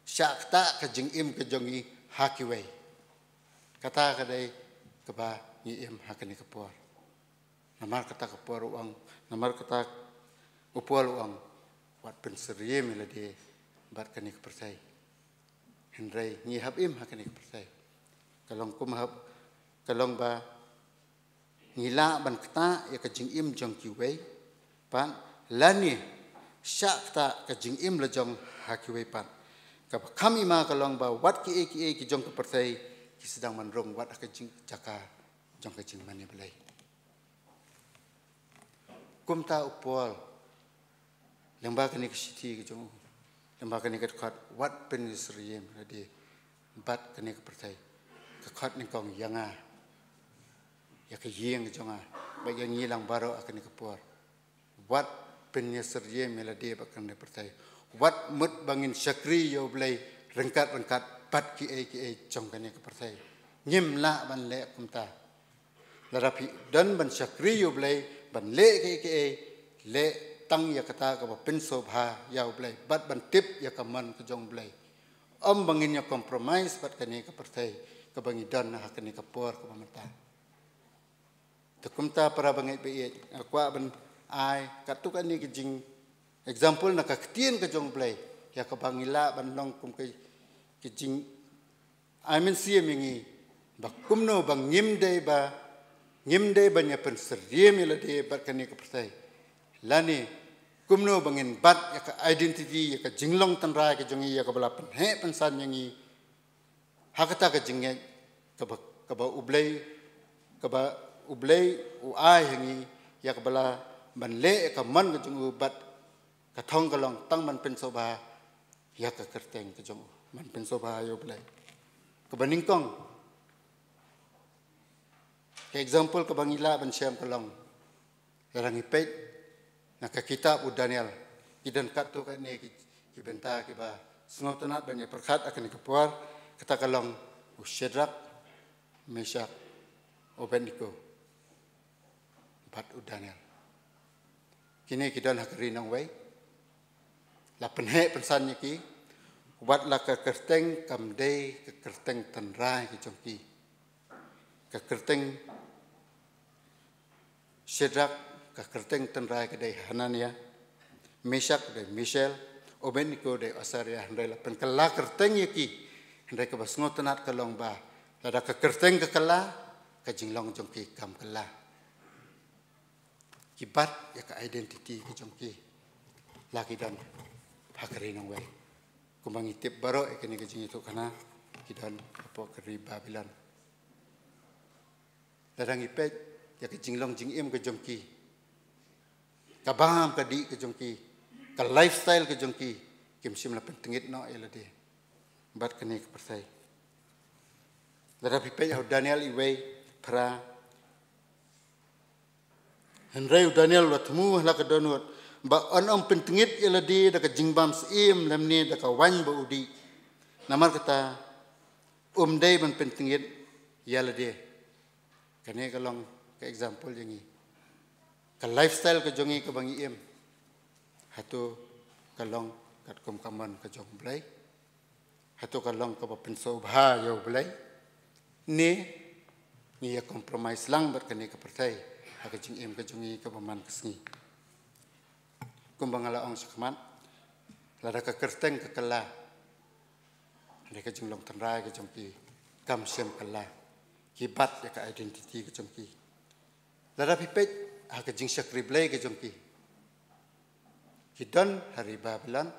shah ktah ka jingim ka jong ngi ha kiwei. Kata ka dei kaba ngi im ha kane ka por. Namar kata ka por u ong, namar kata u Paul u ong, wat pynsyriem ïa lade bad kane ka pyrthei. Hynrei ngi hap im ha kane ka pyrthei. Ka long kum hap, ka long ba ngi lah ban ktah ïa ka jingim jong kiwei pat, lane shah ktah ka jingim la jong ha kiwei pat. Kaba kham i ma ka long ba wat kiei kiei ki jong ka pyrthei ki sdang ban rung, wat ha ka jing, jaka jong ka jingmane Blei. Kumta u Paul, lyngba kane ka shithi ka jong u, lyngba kane ka dkhot, wat pynsyriem ïa lade bad kane ka pyrthei. Ka khot nyngkong ïa nga, ïa ka ïing ka jong nga, bad ïa ngi lang baroh ha kane ka por. Wat pynsyriem ïa lade bad kane ka pyrthei. Wat mut ba ngin shakri ïa u Blei ryngkat ryngkat bad kiei kiei jong kane ka pyrthei. Ngim lah ban leh kumta. Lada phi don ban shakri ïa u Blei, ban leh kiei kiei, leh tang ïa kata kaba pynsngewbha ïa u Blei bad ban tip ïa ka mon ka jong u Blei. Ym ba ngin ïa compromise bad kane ka pyrthei kaba ngi don ha kane ka por kaba mynta. Te kumta para bangeit ba ïeit, nga kwah ban ai katto katne ka jing example na ka ktien ka jong u Blei ïa kaba ngi lah ban long kum ka, ka jing ai mynsiem ïa ngi ba kumno ba ngim dei ba, ngim dei ban ïa pynsyriem ïa lade bad kane ka pyrthei. Lane kumno ba ngin bat ïa ka identity, ïa ka jinglong tynrai ka jong ngi, ïa kaba la pynheh pynsan ïa ngi ha kata ka jingngeit kaba, kaba u Blei, kaba u Blei u ai ha ngi, ïa kaba la ban leh ïa ka mon ka jong u bad ka thong ka long tang ban pynsngewbha ïa ka kyrteng ka jong u, ban pynsngewbha ïa u Blei. Kaba nyngkong, ka example kaba ngi lah ban shem ka long, lada ngi peit na ka kitab u Daniel, ki don katto katne ki, ki bynta kiba sngewtynnat ban ïa pyrkhat ha kane ka por. Kata ka long u Shadrak, Meshak, Abednego bad u Daniel. Kine ki don ha ka ri nongwei, la pynheh pynsan ïa ki, wat la ka kyrteng kam dei ka kyrteng tynrai ka jong ki. Ka kyrteng Shadrak, ka kyrteng tynrai ka dei Hanania, Meshak dei Mishael, Abednego dei Azaria, hynrei la pynkylla kyrteng ïa ki. Hynrei kaba sngewtynnat ka long ba lada ka kyrteng ka kylla, ka jinglong jong ki kam kylla. Ki bat ïa ka identity ka jong ki, la ki don ha ka ri nongwei. Kumba ngi tip baroh ïa kane ka jingïathuhkhana, ki don hapoh ka ri Babilon. Lada ngi peit ïa ka jinglong jingim ka jong ki, ka bam ka dih ka jong ki, ka lifestyle ka jong ki, kim shym la pyntngit noh ïa lade bad kane ka pyrthei. Lada phi peit ha u Daniel wei, phra, hynrei u Daniel u la thmu ha la ka dohnud ba un ym pyntngit ïa lade da ka jingbam syiem lymne da ka waiñ ba u dih. Namar kata um dei ban pyntngit ïa lade. Kane ka long ka example ïa ngi. Ka lifestyle ka jong ngi kaba ngi im, hato ka long katkum ka mon ka jong U Blei? Hato ka long kaba pynsngewbha ïa U Blei? Ne ngi ïa compromise lang bad kane ka pyrthei ha ka jingim ka jong ngi kaba man ka sngi? Kumba nga la ong shakhmat, lada ka kyrteng ka kylla, lada ka jinglong tynrai ka jong ki kam shym kylla, ki bat ïa ka identity ka jong ki. Lada phi peit ha ka jingshakri Blei ka jong ki, ki don ha ri Babilon,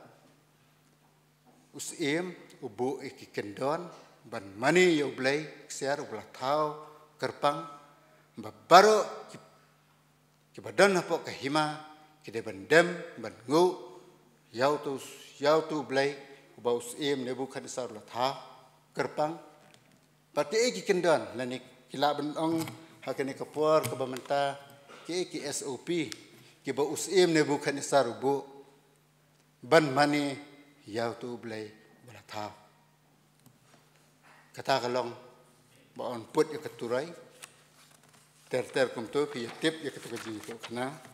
u syiem u buh ïa ki kyndon ban mane ïa U Blei, ksiar uba la thaw kyrpang, ba baroh ki, kiba don hapoh ka hima ki dei ban dem ban nguh ïa uto, ïa uto U Blei uba u syiem Nebukhadnessar u la thaw kyrpang. Bad kiei ki kyndon, lane ki lah ban ong ha kane ka por kaba mynta, kiei ki S O P kiba u syiem Nebukhadnessar u buh ban mane ïa uto U Blei uba la thaw? Kata ka long ba yn put ïa ka turoi ter ter kumto, phi ïa tip ïa kato ka jingïathuhkhana.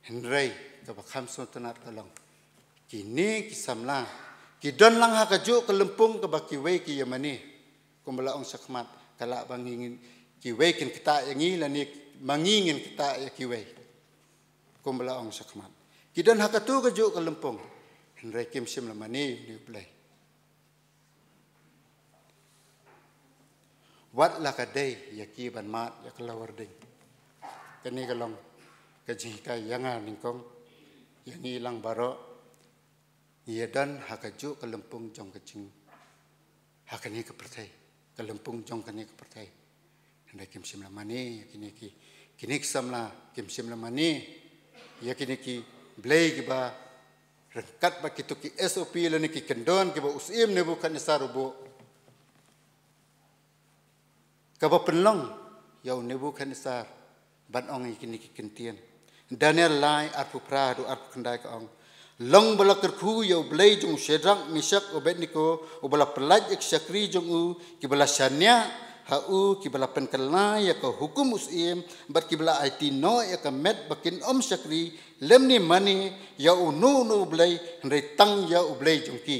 Hynrei kaba kham sngewtynnat ka long, kine ki samla ki don lang ha kajuh ka lympung kaba kiwei ki ïa mane. Kumba la ong shakhmat, ka lah ba ngi ngin, kiwei kin ktah ïa ngi, lane ma ngi ngin ktah ïa kiwei. Kumba la ong shakhmat, ki don ha kato kajuh ka lympung, hynrei kim shym la mane ïa une U Blei. Wat la ka dei ïa ki ban mad ïa ka lawar ding. Kane ka long ka jinghikai ïa nga nyngkong, ïa ngi lang baroh. Ngi ïa don ha kajuh ka lympung jong ka jing, ha kane ka pyrthei, ka lympung jong kane ka pyrthei. Hynrei kim shym la mane ïa kine ki, kine ki samla, kim shym la mane ïa kine ki blei kiba ryngkat bad kito ki S O P lane ki kyndon kiba u syiem Nebukhadnessar u buh, kaba pynlong ïa u Nebukhadnessar ban ong ïa kine ki kyntien. Daniel lai, arphew phra haduh arphew khyndai ka ong, long ba la kyrkhu ïa U Blei jong u Shadrak, Meshak, Abednego, uba la pyllait ïa ki shakri jong u, kiba la shaniah ha u, kiba la pynkylla ïa ka hukum u syiem, bad kiba la aiti noh ïa ka met ba kin ym shakri lymne mane ïa uno uno u blei, hynrei tang ïa U Blei jong ki.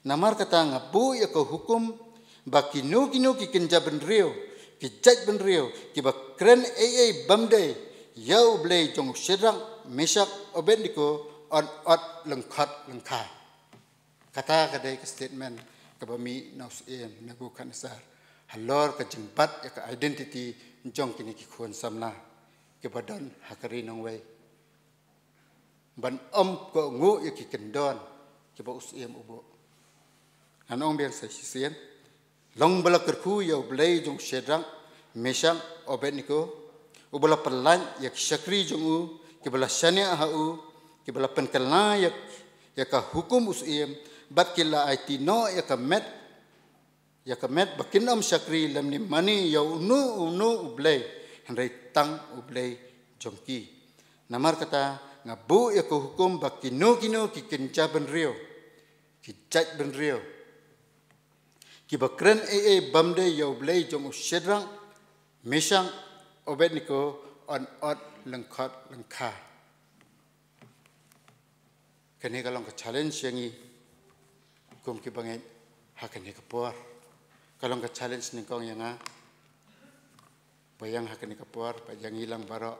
Namar kata nga buh ïa ka hukum ba kino kino ki kynja bynriew, ki jait bynriew, kiba kren ei ei bym dei ïa U Blei jong u Shadrak, Meshak, Abednego, yn ot lyngkhot lyngkhai. Kata ka dei ka statement kaba mih na u syiem Nebukhadnessar halor ka jingbat ïa ka identity jong kine ki khun samla kiba don ha ka ri nongwei, ban ym kohnguh ïa ki kyndon kiba u syiem u buh. Ngan ong biang sa shisien. Long ba la kyrkhu ïa U Blei jong u Shadrak, Meshak, Abednego, uba la pyllait ïa ki shakri jong u, kiba la shaniah ha u, kiba la pynkylla ïa, ïa ka hukum u syiem, bad ki la aiti noh ïa ka met, ïa ka met ba kin ym shakri lymne mane ïa uno uno u blei, hynrei tang U Blei jong ki. Namar kata nga buh ïa ka hukum ba kino kino ki kynja bynriew, ki jait bynriew, kiba kren ei ei bym dei ïa U Blei jong u Shadrak, Meshak, Abednego, yn ot lyngkhot lyngkhai. Kane ka long ka challenge ïa ngi kum ki bangeit ha kane ka por. Ka long ka challenge nyngkong ïa nga, ba ïa nga ha kane ka por, ba ïa ngi lang baroh.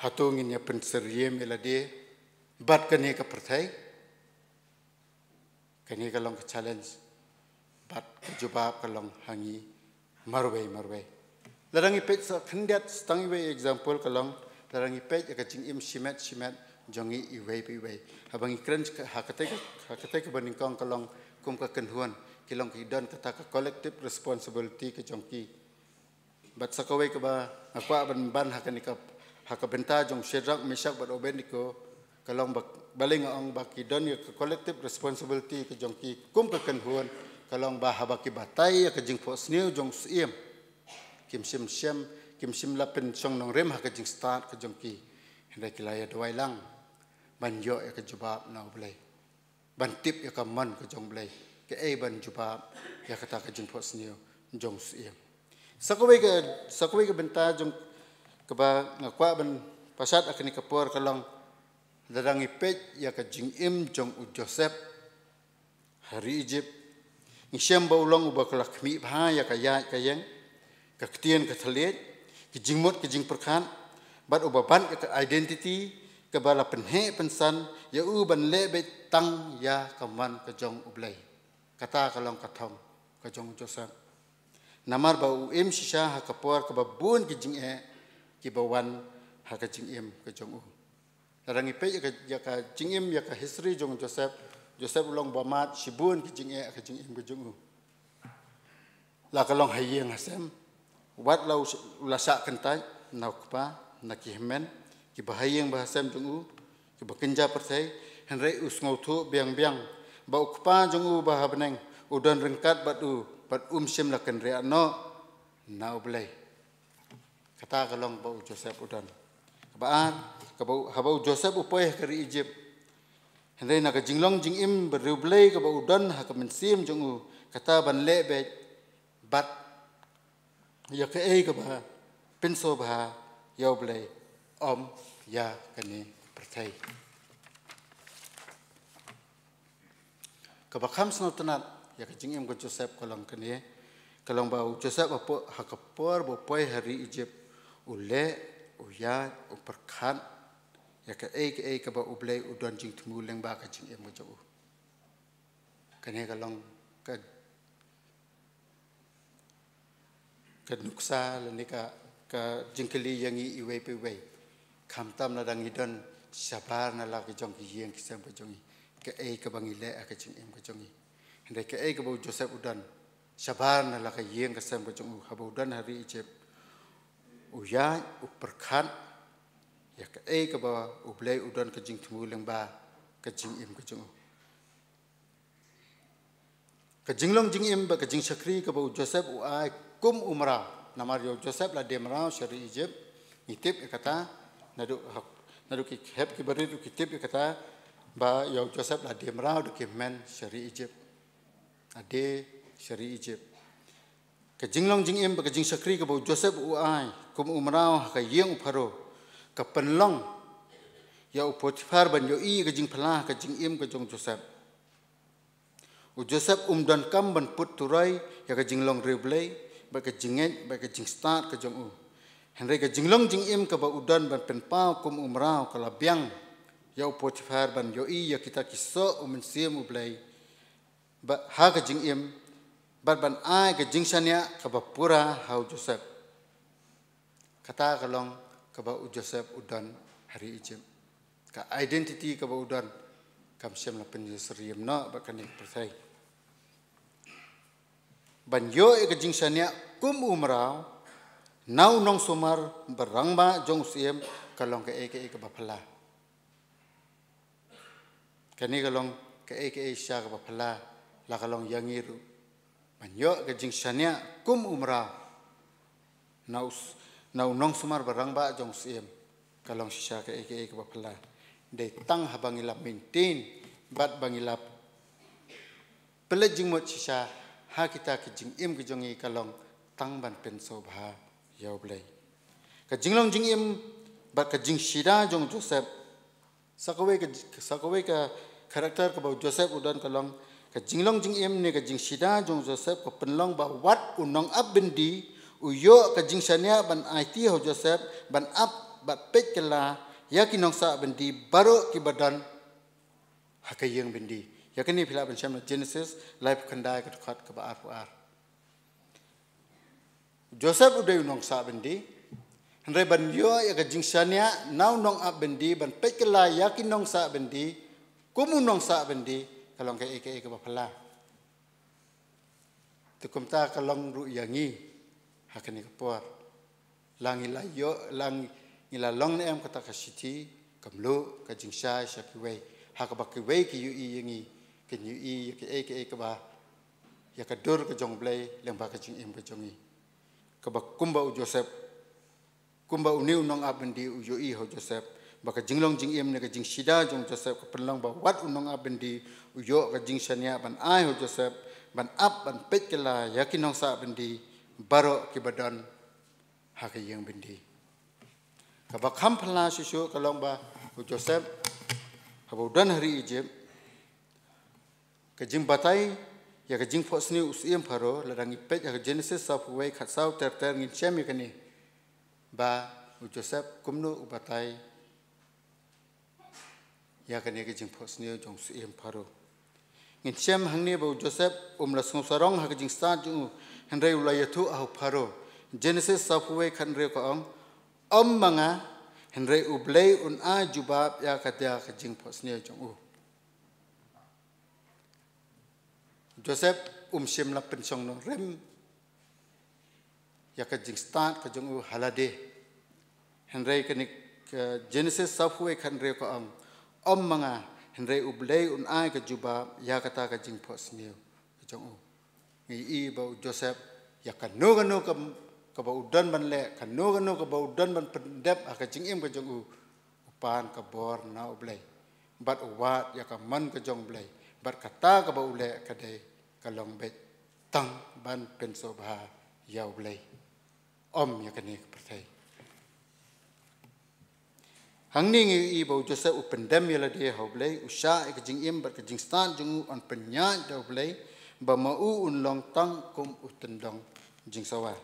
Hato ngin ïa pynsyriem ïa lade bad kane ka pyrthei? Kane ka long ka challenge. Bad ka jubab ka long ha ngi marwei marwei. Lada ngi peit sa khyndiat sa tang iwei example ka long, lada ngi peit ïa ka jingim shimet shimet jong ngi iwei pa iwei. Haba ngi kren ha katei ka, ha katei kaba nyngkong ka long kum ka kynhun, ki long ki don kata ka collective responsibility ka jong ki. Bad sa kawei kaba nga kwah ban ban ha kane ka, ha ka bynta jong Shadrak, Meshak bad Abednego, ka long ba, balei nga ong ba ki don ïa ka collective responsibility ka jong ki kum ka kynhun, ka long ba haba ki batai ïa ka jingphohsniew jong u syiem, kim shym shym, kim shym la pynshong nongrim ha ka jingstad ka jong ki. Hynrei ki la ïa duwai lang ban ïoh ïa ka jubab na U Blei, ban tip ïa ka mon ka jong U Blei, kaei ban jubab ïa kata ka jingphohsniew jong u syiem. Sa kawei ka, sa kawei ka bynta jong, Kaba nga kwah ban pashat ha kane ka por ka long, lada ngi peit ïa ka jingim jong u Joseph ha ri Ijip, ngi shem ba u long uba ka la khmih bha ïa ka ïaid ka ïeng, ka ktien ka thylliej, ka jingmut ka jingpyrkhat, bad uba ban ïa ka identity kaba la pynheh pynsan ïa u ban leh beit tang ïa ka mon ka jong U Blei. Kata ka long ka thong ka jong u Joseph. Namar ba u im shisha ha ka por kaba bun ki jingeh kiba wan ha ka jingim ka jong u. Lada ngi peit ïa ka, ïa ka jingim, ïa ka history jong u Joseph, Joseph u long ba mad shibun ki jingeh ha ka jingim ka jong u. La ka long ha ïing ha sem, wat la u sh-, u la shah kyntait na u kpa, na ki hynmen kiba ha ïing ba ha sem jong u, kiba kynja pyrthei, hynrei u sngewthuh biang biang ba u Kpa jong u ba ha bneng u don ryngkat bad u, bad um shym la kynriah noh na U Blei. Kata ka long ba u Joseph u don. Kaba ar, kaba u, haba u Joseph u poi ha ka ri Ijip, hynrei na ka jinglong jingim ba riewblei kaba u don ha ka mynsiem jong u, kata ban leh beit bad ïa kaei kaba pynsngewbha ïa U Blei, ym ïa kane ka pyrthei. Kaba kham sngewtynnat ïa ka jingim ka Joseph ka long kane, ka long ba u Joseph ha po-, ha ka por ba u poi ha ri Ijip, u leh, u ïaid, u pyrkhat ïa kaei kaei kaba U Blei u don jingthmu lyngba ka jingim ka jong u. Kane ka long ka ka nuksa lane ka, ka jingkylli ïa ngi iwei pa iwei. Khamtam lada ngi don shabar na la ki jong ki ïing ki sem ka jong ngi, kaei kaba ngi leh ha ka jingim ka jong ngi. Hynrei kaei kaba u Joseph u don shabar na la ka ïing ka sem ka jong u, haba u don ha ri Ijip, u ïaid, u pyrkhat ïa kaei kaba U Blei u don ka jingthmu lyngba ka jingim ka jong u. Ka jinglong jingim bad ka jingshakri kaba u Joseph u ai kum u mraw. Namar ïa u Joseph la die mraw sha ri Ijip. Ngi tip ïa kata, naduh hok, naduh ki hep ki barit ruh ki tip ïa kata, ba ïa u Joseph la die mraw da ki hynmen sha ri Ijip. La die sha ri Ijip. Ka jinglong jingim bad ka jingshakri kaba u Joseph u ai kum u mraw ha ka ïing u Pharaoh, ka pynlong ïa u Potiphar ban ïohi ïa ka jingphylla ha ka jingim ka jong u Joseph. U Joseph um donkam ban put turoi ïa ka jinglong riewblei bad ka jingngeit bad ka jingstad ka jong u. Hynrei ka jinglong jingim kaba u don ban pynpaw kum u mraw ka la biang ïa u Potiphar ban ïohi ïa kita ki soh u Mynsiem U Blei bad ha ka jingim, bad ban ai ka jingshaniah kaba pura ha u Joseph. Kata ka long kaba u Joseph u don ha ri Ijip. Ka identity kaba u don kam shym la pynïasyriem noh bad kane ka pyrthei. Ban ïoh ïa ka jingshaniah kum u mraw na u nongsumar ba rangbah jong u Syiem, ka long kaei kaei kaba phylla. Kane ka long kaei kaei shisha kaba phylla, la ka long ïa ngi ruh. Ban ïoh ka jingshaniah kum u mraw na u s-, na u nongsumar ba rangbah jong u Syiem, ka long shisha kaei kaei kaba phylla. Dei tang haba ngi la maintain bad ba ngi la pynleit jingmut shisha ha kita ki jingim ki jong ngi, ka long tang ban pynsngewbha ïa U Blei. Ka jinglong jingim bad ka jingshida jong u Joseph, sa kawei ka, sa kawei ka character kaba u Joseph u don ka long, ka jinglong jingim ne ka jingshida jong u Joseph ka pynlong ba wat u nongap byndi u ïoh ka jingshaniah ban aiti ha u Joseph ban ap bad peit kylla ïa ki nongsah byndi baroh kiba don ha ka ïing byndi. Ïa kane phi lah ban shem na Genesis laiphew khyndai ka dkhot kaba arphew ar. Joseph u dei u nongsah byndi, hynrei ban ïoh ïa ka jingshaniah na u nongap byndi ban peit kylla ïa ki nongsah byndi kum u nongsah byndi, ka long kaei kaei kaba phylla. Te kumta ka long ruh ïa ngi ha kane ka por. La ngi la ïoh, la ngi la long ne em kata ka shithi, ka mluh ka jingshai sha kiwei, ha kaba kiwei ki ïohi ïa ngi, kin ïohi ïa kaei kaei kaba, ïa ka dur ka jong U Blei lyngba ka jingim ka jong ngi. Kaba kumba u Joseph, kumba une u nongap byndi u ïohi ha u Joseph, ba ka jinglong jingim ne ka jingshida jong u Joseph ka pynlong ba wat u nongap byndi u ïoh ka jingshaniah ban ai ha u Joseph ban ap ban peit kylla ïa ki nongsah byndi baroh kiba don ha ka ïing byndi. Kaba kham phylla shuh shuh ka long ba u Joseph, haba u don ha ri Egypt, ka jingbatai ïa ka jingphohsniew u syiem Pharaoh, lada ngi peit ha ka Genesis sawphew wei, khatsaw ter ter, ngin shem ïa kane, ba u Joseph kumno u batai ïa kane ka jingphohsniew jong u syiem Pharaoh. Ngin shem hangne ba u Joseph um la sngewsarong ha ka jingstad jong u, hynrei u la ïathuh ha u Pharaoh. Genesis sawphew wei, khathynriew ka ong, ym ma nga, hynrei U Blei un ai jubab ïa kata ka jingphohsniew jong u. Joseph um shym la pynshong nongrim ïa ka jingstad ka jong u ha lade. Hynrei kane ka Genesis sawphew wei, khathynriew ka ong, ym ma nga, hynrei U Blei un ai ka jubab ïa kata ka jingphohsniew ka jong u. Ngi i ba u Joseph, ïa kano kano ka, kaba u don ban leh, kano kano kaba u don ban pyndep ha ka jingim ka jong u, u pan ka bor na U Blei, bad u wad ïa ka mon ka jong U Blei, bad kata kaba u leh ka dei ka long beit tang ban pynsngewbha ïa U Blei, ym ïa kane ka pyrthei. Hangne ngi i ba u Joseph u pyndem ïa lade ha U Blei, u shah ïa ka jingim bad ka jingstad jong u, yn pynïaid da U Blei, ba ma u un long tang kum u tyndong jingsawa.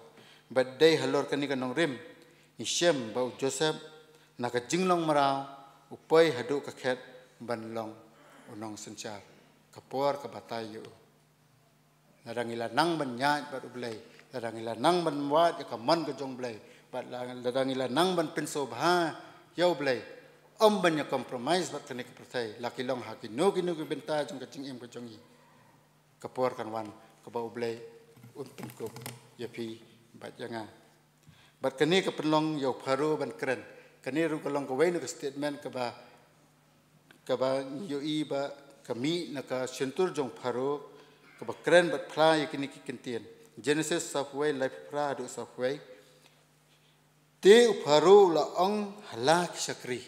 Bad dei halor kane ka nongrim ngi shem ba u Joseph, na ka jinglong mraw, u poi haduh ka khet ban long u nongsynshar. Ka por ka batai ïa u. Lada ngi la nang ban ïaid bad U Blei, lada ngi la nang ban wad ïa ka mon ka jong U Blei, bad la-, lada ngi la nang ban pynsngewbha ïa U Blei, ym ban ïa compromise bad kane ka pyrthei, la ki long ha kino kino ki bynta jong ka jingim ka jong ngi, ka por kan wan kaba U Blei un pynkup ïa phi bad ïa nga. Bad kane ka pynlong ïa u Pharaoh ban kren. Kane ruh ka long kawei na ka statement kaba, kaba ngi ïohi ba ka mih na ka shyntur jong u Pharaoh, kaba kren bad phla ïa kine ki kyntien. Genesis sawphew wei, laiphew phra haduh sawphew wei. Te u Pharaoh u la ong ha la ki shakri,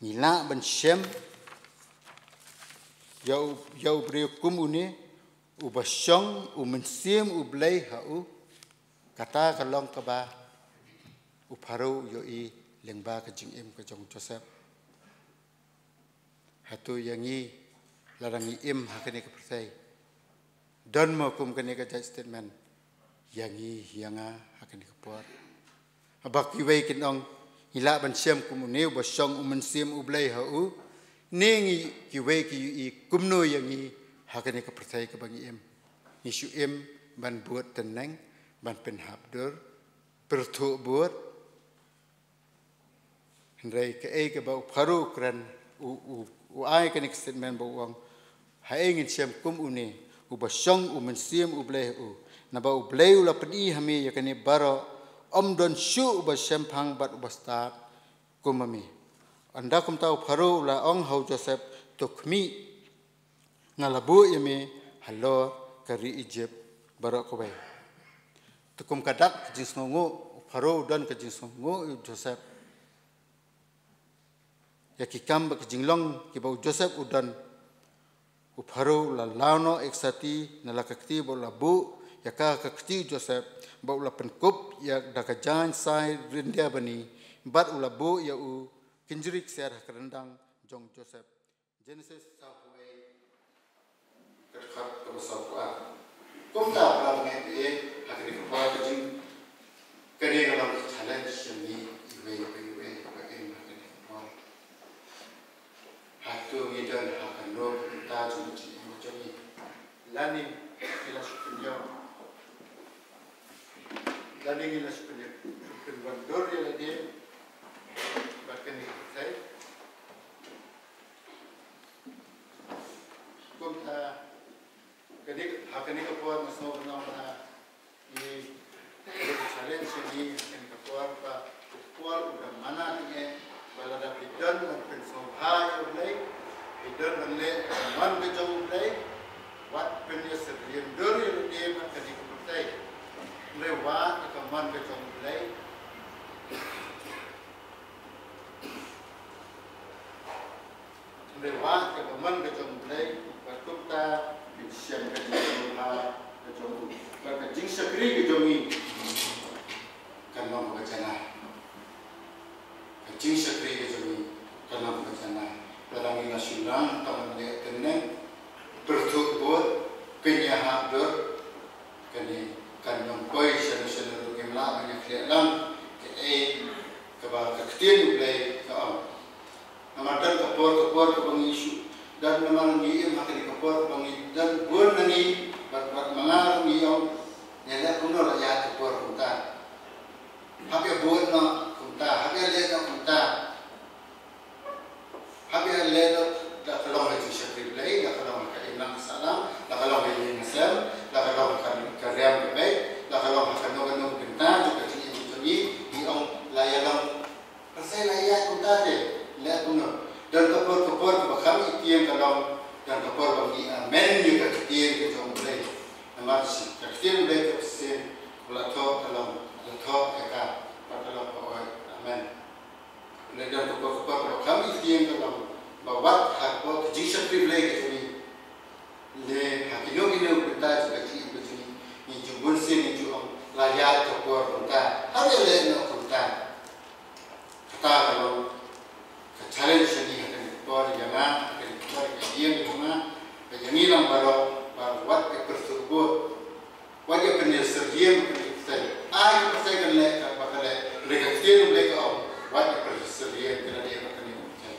ngi lah ban shem ïa u, ïa u briew kum une, uba shong u Mynsiem U Blei ha u? Kata ka long kaba u Pharaoh u ïohi lyngba ka jingim ka jong u Joseph. Hato ïa ngi, lada ngi im ha kane ka pyrthei, don mo kum kane ka jait statement ïa ngi, ïa nga ha kane ka por? Haba kiwei kin ong, ngi lah ban shem kum une uba shong u Mynsiem U Blei ha u, ne ngi, kiwei ki ïohi kumno ïa ngi ha kane ka pyrthei kaba ngi im? Ngi shu im ban bud tneng, ban pynhap dur, pyrthuh bud. Hynrei kaei kaba u Pharaoh u kren, u, u, u ai kane ka statement ba u ong, haei ngin shem kum une uba shong u Mynsiem U Blei ha u? Naba U Blei u la pyni ha me ïa kane baroh, ym don shuh uba shemphang bad uba stad kum ma me. Ynda kumta u Pharaoh u la ong ha u Joseph, to khmih, nga la buh ïa me halor ka ri Egypt baroh kawei. Te kum ka dak ka jingsngewnguh, u Pharaoh u don ka jingsngewnguh ïa u Joseph. Ïa ki kam bad ki jinglong kiba u Joseph u don, u Pharaoh u la law noh ïa ka sati na la ka kti bad u la buh ïa ka ha ka kti u Joseph, bad u la pynkup ïa da ka jaiñ sai ryndia bani, bad u la buh ïa u kynjri ksiar ha ka ryndang jong u Joseph. Genesis sawphew wei, ka dkhot kaba sawphew ar. Kumta para bangeit, ha kane ka por ka jing, kane ka long ka challenge ïa ngi iwei pa iwei ba im ha kane ka por. Hato ngi don ha kano ka bynta jong ka jingim jong ngi? Lane ngi la shu pynïaw, lane ngi la shu pynïaw, pynwandur ïa lade bad kane ka pyrthei. Kumta, kane, ha kane ka por nga sngew ba nga, i, i challenge ïa ngi ha kane ka por ba u Paul u da mana tyngeh ba lada phi don ban pynsngewbha ïa U Blei, phi don ban leh ïa ka mon ka jong U Blei, wat pynïasyriem dur ïa lade bad kane ka pyrthei. Hynrei wad ïa ka mon ka jong U Blei. Hynrei wad ïa ka mon ka jong U Blei, bad kumta phin shem ka jingsngewbha ka jong u, bad ka jingshakri ka jong ngi kan long kaba janai. Ka jingshakri ka jong ngi kan long kaba janai. Lada ngi la shim lang tang ban leh teng neng, pyrthuh bud, pynïahap dur, kane kan ym poi shano shano ruh. Ngim lah ban ïakhleh lang kaei kaba ka ktien U Blei ka ong. Namar don ka por, ka por kaba ngi shu, don, namar ngi im ha kane ka por kaba ngi don bun na ngi, bad, bad ma nga ruh ngi ong, ïa leh kumno la ïaid ka por kumta. Hap ïa bud noh kumta, hap ïa leh noh kumta. Hap ïa leh noh, la ka long ha jingshakri Blei, la ka long ha ka imlang ka sahlang, la ka long ha ïing ha sem, la ka long ha ka, ka riam ka beit, la ka long ha kano kano ka bynta jong ka jingim jong ngi, ngi ong la ïa long. Pyrthei la ïaid kumta te, leh kumno. Don ka por, ka por kaba kham i tieng ka long, don ka por ba ngi amen ïa ka ktien ka jong U Blei. Namar shi ka ktien U Blei ka pyrthei, ba la thoh ka long, la thoh ka ka, ba ka long ka oi, amen. Leh don ka por, ka por kaba kham i tieng ka long, ba wat hapoh ka jingshakri Blei ka jong ngi. Leh ha kino kino ka bynta jong ka jingim ka jong ngi, ngi ju bun sien ngi ju ong la ïaid ka por kumta. Hap ïa leh noh kumta. Kata ka long ka challenge ïa ngi ha kane ka por, ïa nga ha kane ka por, ïa ka ïing ka jong nga, bad ïa ngi lang baroh, ba wat ïa pyrthuh bud, wat ïa pynïasyriem ha kane ka pyrthei. Ai ka pyrthei kan leh kaba ka leh, hynrei ka ktien U Blei ka ong, wat ïa pynïasyriem ïa lade ha kane ka pyrthei.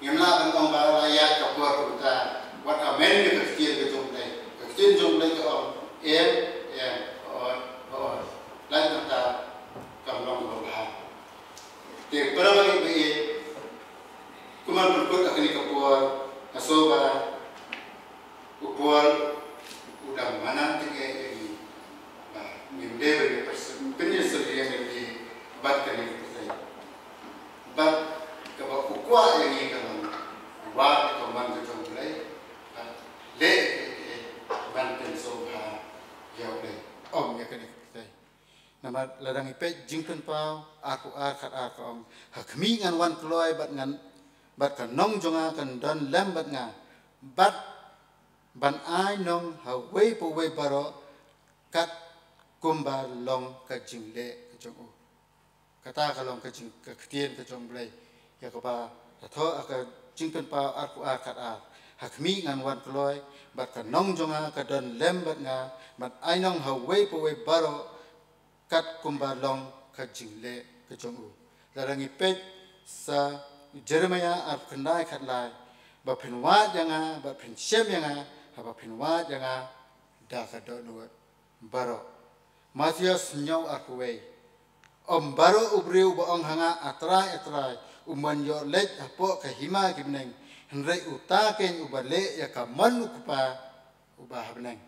Ngim lah ban ong ba la ïaid ka por kumta. Wat amen ïa ka ktien ka jong U Blei. Ka ktien jong U Blei ka ong, em, em, hooid, hooid. Lait nangta kam long kaba bha. Te para bangeit, kumno pyrkhat ha kane ka por, nga sngew ba u Paul u dang madan tyngeh ïa ngi ba ngim dei ban pynïasyriem ïa lade bad kane ka pyrthei. Bad kaba u kwah ïa ngi ka long, wad ka mon ka jong U Blei, bad leh kaei kaei ban pynsngewbha ïa U Blei, ym ïa kane ka pyrthei. Namar lada ngi peit Jingpynpaw arphew ar khatar ka ong, ha khmih ngan wan kloi bad ngan, bad ka nong jong nga kan don lem bad nga, bad ban ai nong ha uwei pa uwei baroh kat kumba long ka jingleh ka jong u. Kata ka long ka jing, ka ktien ka jong U Blei ïa kaba la thoh ha ka Jingpynpaw arphew ar khatar. Ha khmih ngan wan kloi bad ka nong jong nga ka don lem bad nga, bad ai nong ha uwei pa uwei baroh kat kumba long ka jingleh ka jong u. Lada ngi peit sa Jeremiah arphew khyndai khatlai, ba phin wad ïa nga, ba phin shem ïa nga, haba phin wad ïa nga da ka dohnud baroh. Mathaios hynñiew arphew wei, ym baroh u briew uba ong ha nga, A Trai, A Trai, un wan ïoh leit hapoh ka hima ki bneng, hynrei uta keiñ uba leh ïa ka mon u Kpa uba ha bneng.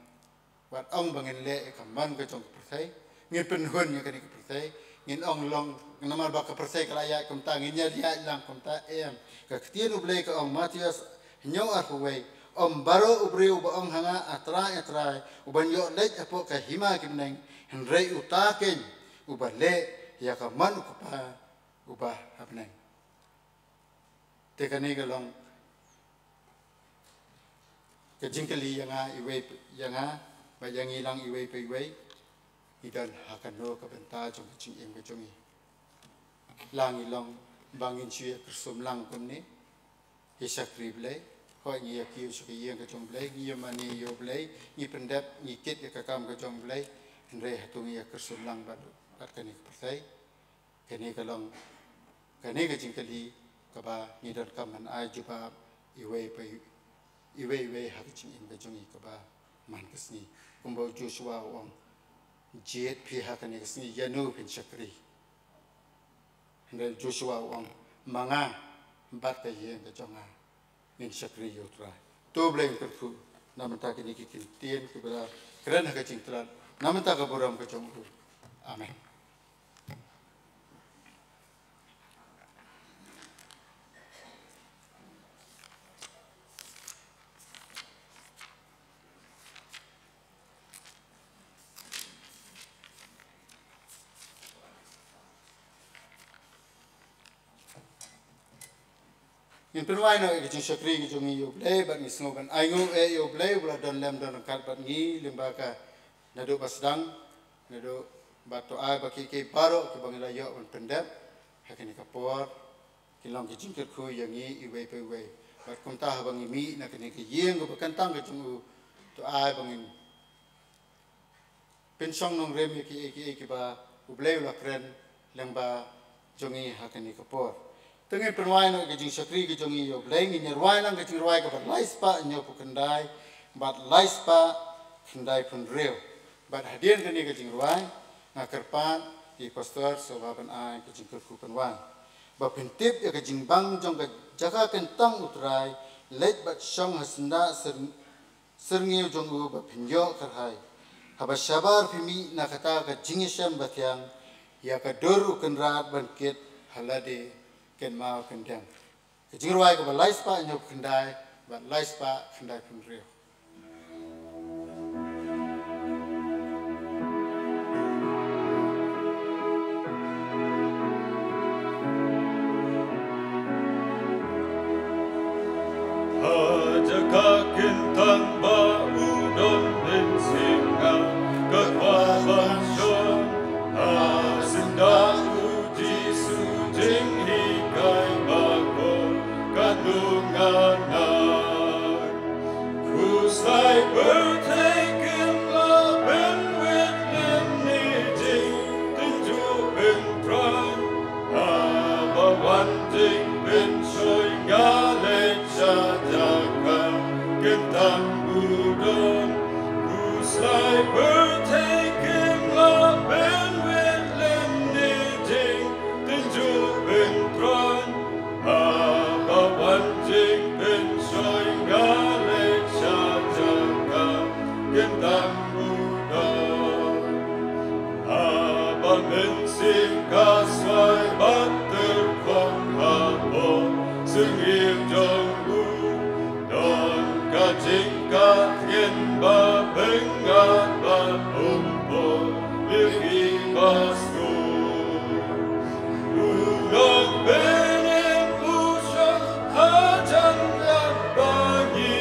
Wat ong ba ngin leh ïa ka mon ka jong ka pyrthei, ngin pynhun ïa kane ka pyrthei, ngin ong long namar ba ka pyrthei ka la ïaid kumta, ngin ïa ïaid lang kumta, em. Ka ktien U Blei ka ong, Mathaios hynñiew arphew wei, ym baroh u briew uba ong ha nga, A Trai, A Trai, un wan ïoh leit hapoh ka hima ki bneng, hynrei uta keiñ uba leh ïa ka mon u Kpa uba ha bneng. Te kane ka long ka jingkylli ïa nga iwei, ïa nga, bad ïa ngi lang iwei pa iwei. Ngi don ha kano ka bynta jong ka jingim ka jong ngi? La ngi long ba ngin shu ïa kyrsum lang kumne, ïa shakri Blei, hooid ngi ïa kiew sha ka ïing ka jong Blei, ngi ïa mane ïa U Blei, ngi pyndep, ngi kit ïa ka kam ka jong Blei, hynrei hato ngi ïa kyrsum lang bad, bad kane ka pyrthei? Kane ka long, kane ka jingkylli kaba ngi donkam ban ai jubab iwei pa iwei, iwei iwei ha ka jingim ka jong ngi kaba man ka sngi. Kumba u Joshua u ong, jied phi ha kane ka sngi ïano phin shakri. Hynrei u Joshua u ong, ma nga bad ka ïing ka jong nga, ngin shakri ïa U Trai. To Blei un kyrkhu na bynta kine ki ktien kiba la kren ha ka jingtlot, na bynta ka burom ka jong u. Amen. Ngin pynwai noh ïa ka jingshakri ka jong ngi ïa U Blei, bad ngi sngew ban ainguh eh ïa U Blei uba la don lem don ryngkat bad ngi lyngba ka, naduh ba sdang, naduh Bad to ai ba kiei kiei baroh kiba ngi la ïoh ban pyndep ha kane ka por, ki long ki jingkyrkhu ïa ngi iwei pa iwei. Bad kumta haba ngi mih na kane ka ïing kaba kyntang ka jong u, to ai ba ngin pynshong nongrim ïa kiei kiei kiba U Blei u la kren lyngba jong ngi ha kane ka por. Te ngin pynwai noh ka jingshakri ka jong ngi ïa U Blei, ngin ïa rwai lang ka jingrwai kaba lai spah hynñiew phew khyndai bad lai spah khyndai phew hynriew. Bad hadien kane ka jingrwai, nga kyrpad ïa i Pastor Soba ban ai ka jingkyrkhu pynwai. Ba pyntip ïa ka jingbang jong ka jaka kyntang U Trai, leit bad shong ha syndah syrngiew jong u ba phin ïoh kyrhai. Haba shabar phi mih na kata ka jingïashem bathiang, ïa ka dur U Kynrad ban kit ha lade kynmaw kyndiang. Ka jingrwai kaba lai spah hynñiew phew khyndai bad lai spah khyndai phew hynriew. Ha jaka kyntang ba u don mynsiem, nga kwah ban shong ha syndah U Jisu, jinghikai bakor ka nonganar. Khuslai pyrthei kim lah pynwit lynti jingtynjuh pynpra, haba wan jingpynshoi nga leit sha jaka kyntang u don. Khuslai pyrthei kim lah pynwit lynti jingtynjuh pynpra, haba wan jingpynshoi nga leit sha jaka kyntang u don. Haba mynsiem ka swai bad tyrkhong hapoh syrngiew jong u, don ka jingkatngin ba pyngngad bad um poi ïa ki ba sngewthuh. U Nongpynim u shong hajan lad ba ngi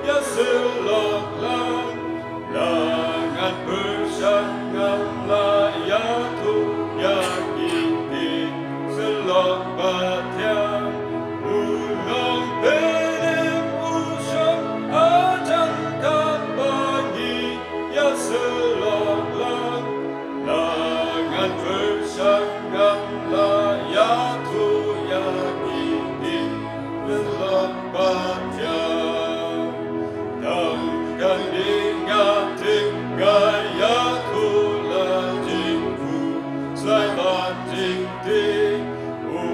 ïasyllok lang. La ngan pyrshang ngam lah ïathuh ïa ki jingsyllok ba thiang. U Nongpynim u shong hajan lad ba ngi ïasyllok lang. La ngan pyrshang ngam lah ïathuh ïa ki jingsyllok ba thiang. Tang kane nga tip nga ïathuh la jingkhuslai bad jingtieng. U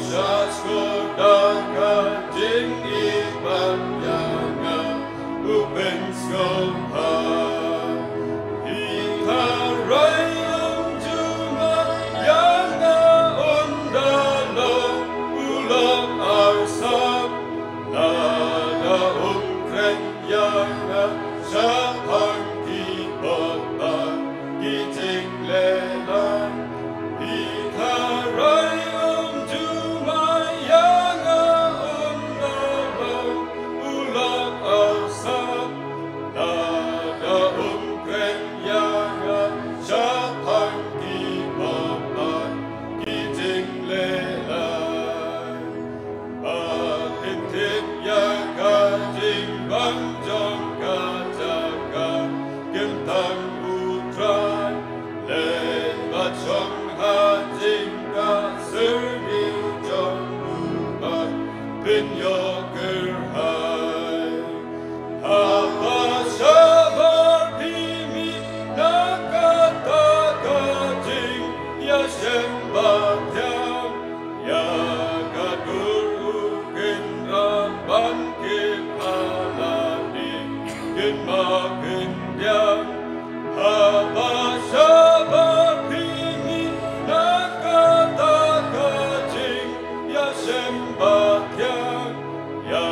shah sngewthuh da ka jingim bad ïa nga u pynsngewbha. Phi tharai ym ju mad ïa nga, ynda long u lok arsap. Lada um kren ïa nga shaphang ki bor bad ki jinglehlang. Phi tharai ym ju mad ïa nga, ynda long u lok arsap. Lada um kren ïa nga shaphang ki bor bad ki jinglehlang. Ba phin tip ïa ka jingbang jong ka jaka kyntang U Trai. Leit bad shong ha jingkah syrngiew jong u bad phin ïoh kyrhai. Haba shabar phi mih na kata ka jingïashem bathiang, ïa ka dur U Kynrad ban kit ha lade kynmaw kyndiang. Haba shabar phi mih na kata ka jingïashem bathiang, ïa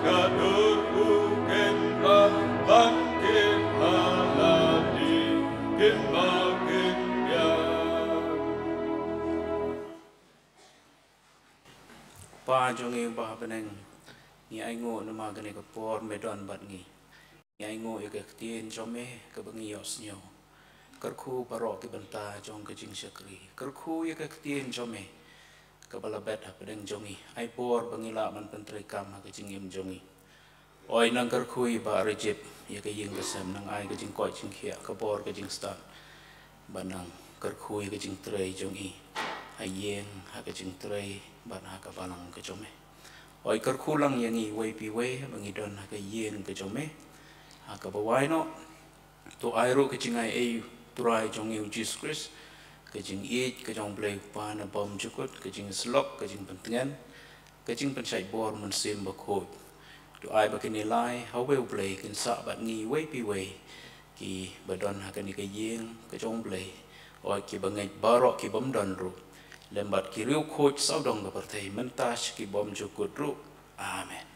ka dur U Kynrad ban kit ha lade kynmaw kyndiang. Pa jong ngi uba ha bneng, ngi ainguh namar kane ka por me don bad ngi. Ngi ainguh ïa ka ktien jong me kaba ngi ïohsngew. Kyrkhu baroh ki bynta jong ka jingshakri. Kyrkhu ïa ka ktien jong me kaba la bet hapdeng jong ngi. Ai bor ba ngi lah ban pyntreikam ha ka jingim jong ngi. Oi, nang kyrkhu ïa i Bah Rajib ïa ka ïing ka sem, nang ai ka jingkoit jingkhiah, ka bor ka jingstad. Ba nang kyrkhu ïa ka jingtrei jong i ha ïing, ha ka jingtrei bad ha ka balang ka jong me. Oi, kyrkhu lang ïa ngi iwei pa iwei ba ngi don ha ka ïing ka jong me. Ha kaba wai noh, to ai ruh ka jingai ei u Trai jong ngi u Jisu Khrist, ka jingïeit ka jong u Blei u Kpa na bymjukut, ka jingïasyllok, ka jingpyntngen, ka jingpynshait bor Mynsiem Bakhuid. To ai ba kine lai ha uwei u Blei kin sah bad ngi iwei pa iwei kiba don ha kane ka ïing ka jong u Blei. Oi, kiba ngeit baroh ki bym don ruh, lem bad ki riewkhuid sawdong ka pyrthei mynta sha ki bymjukut ruh. Amen.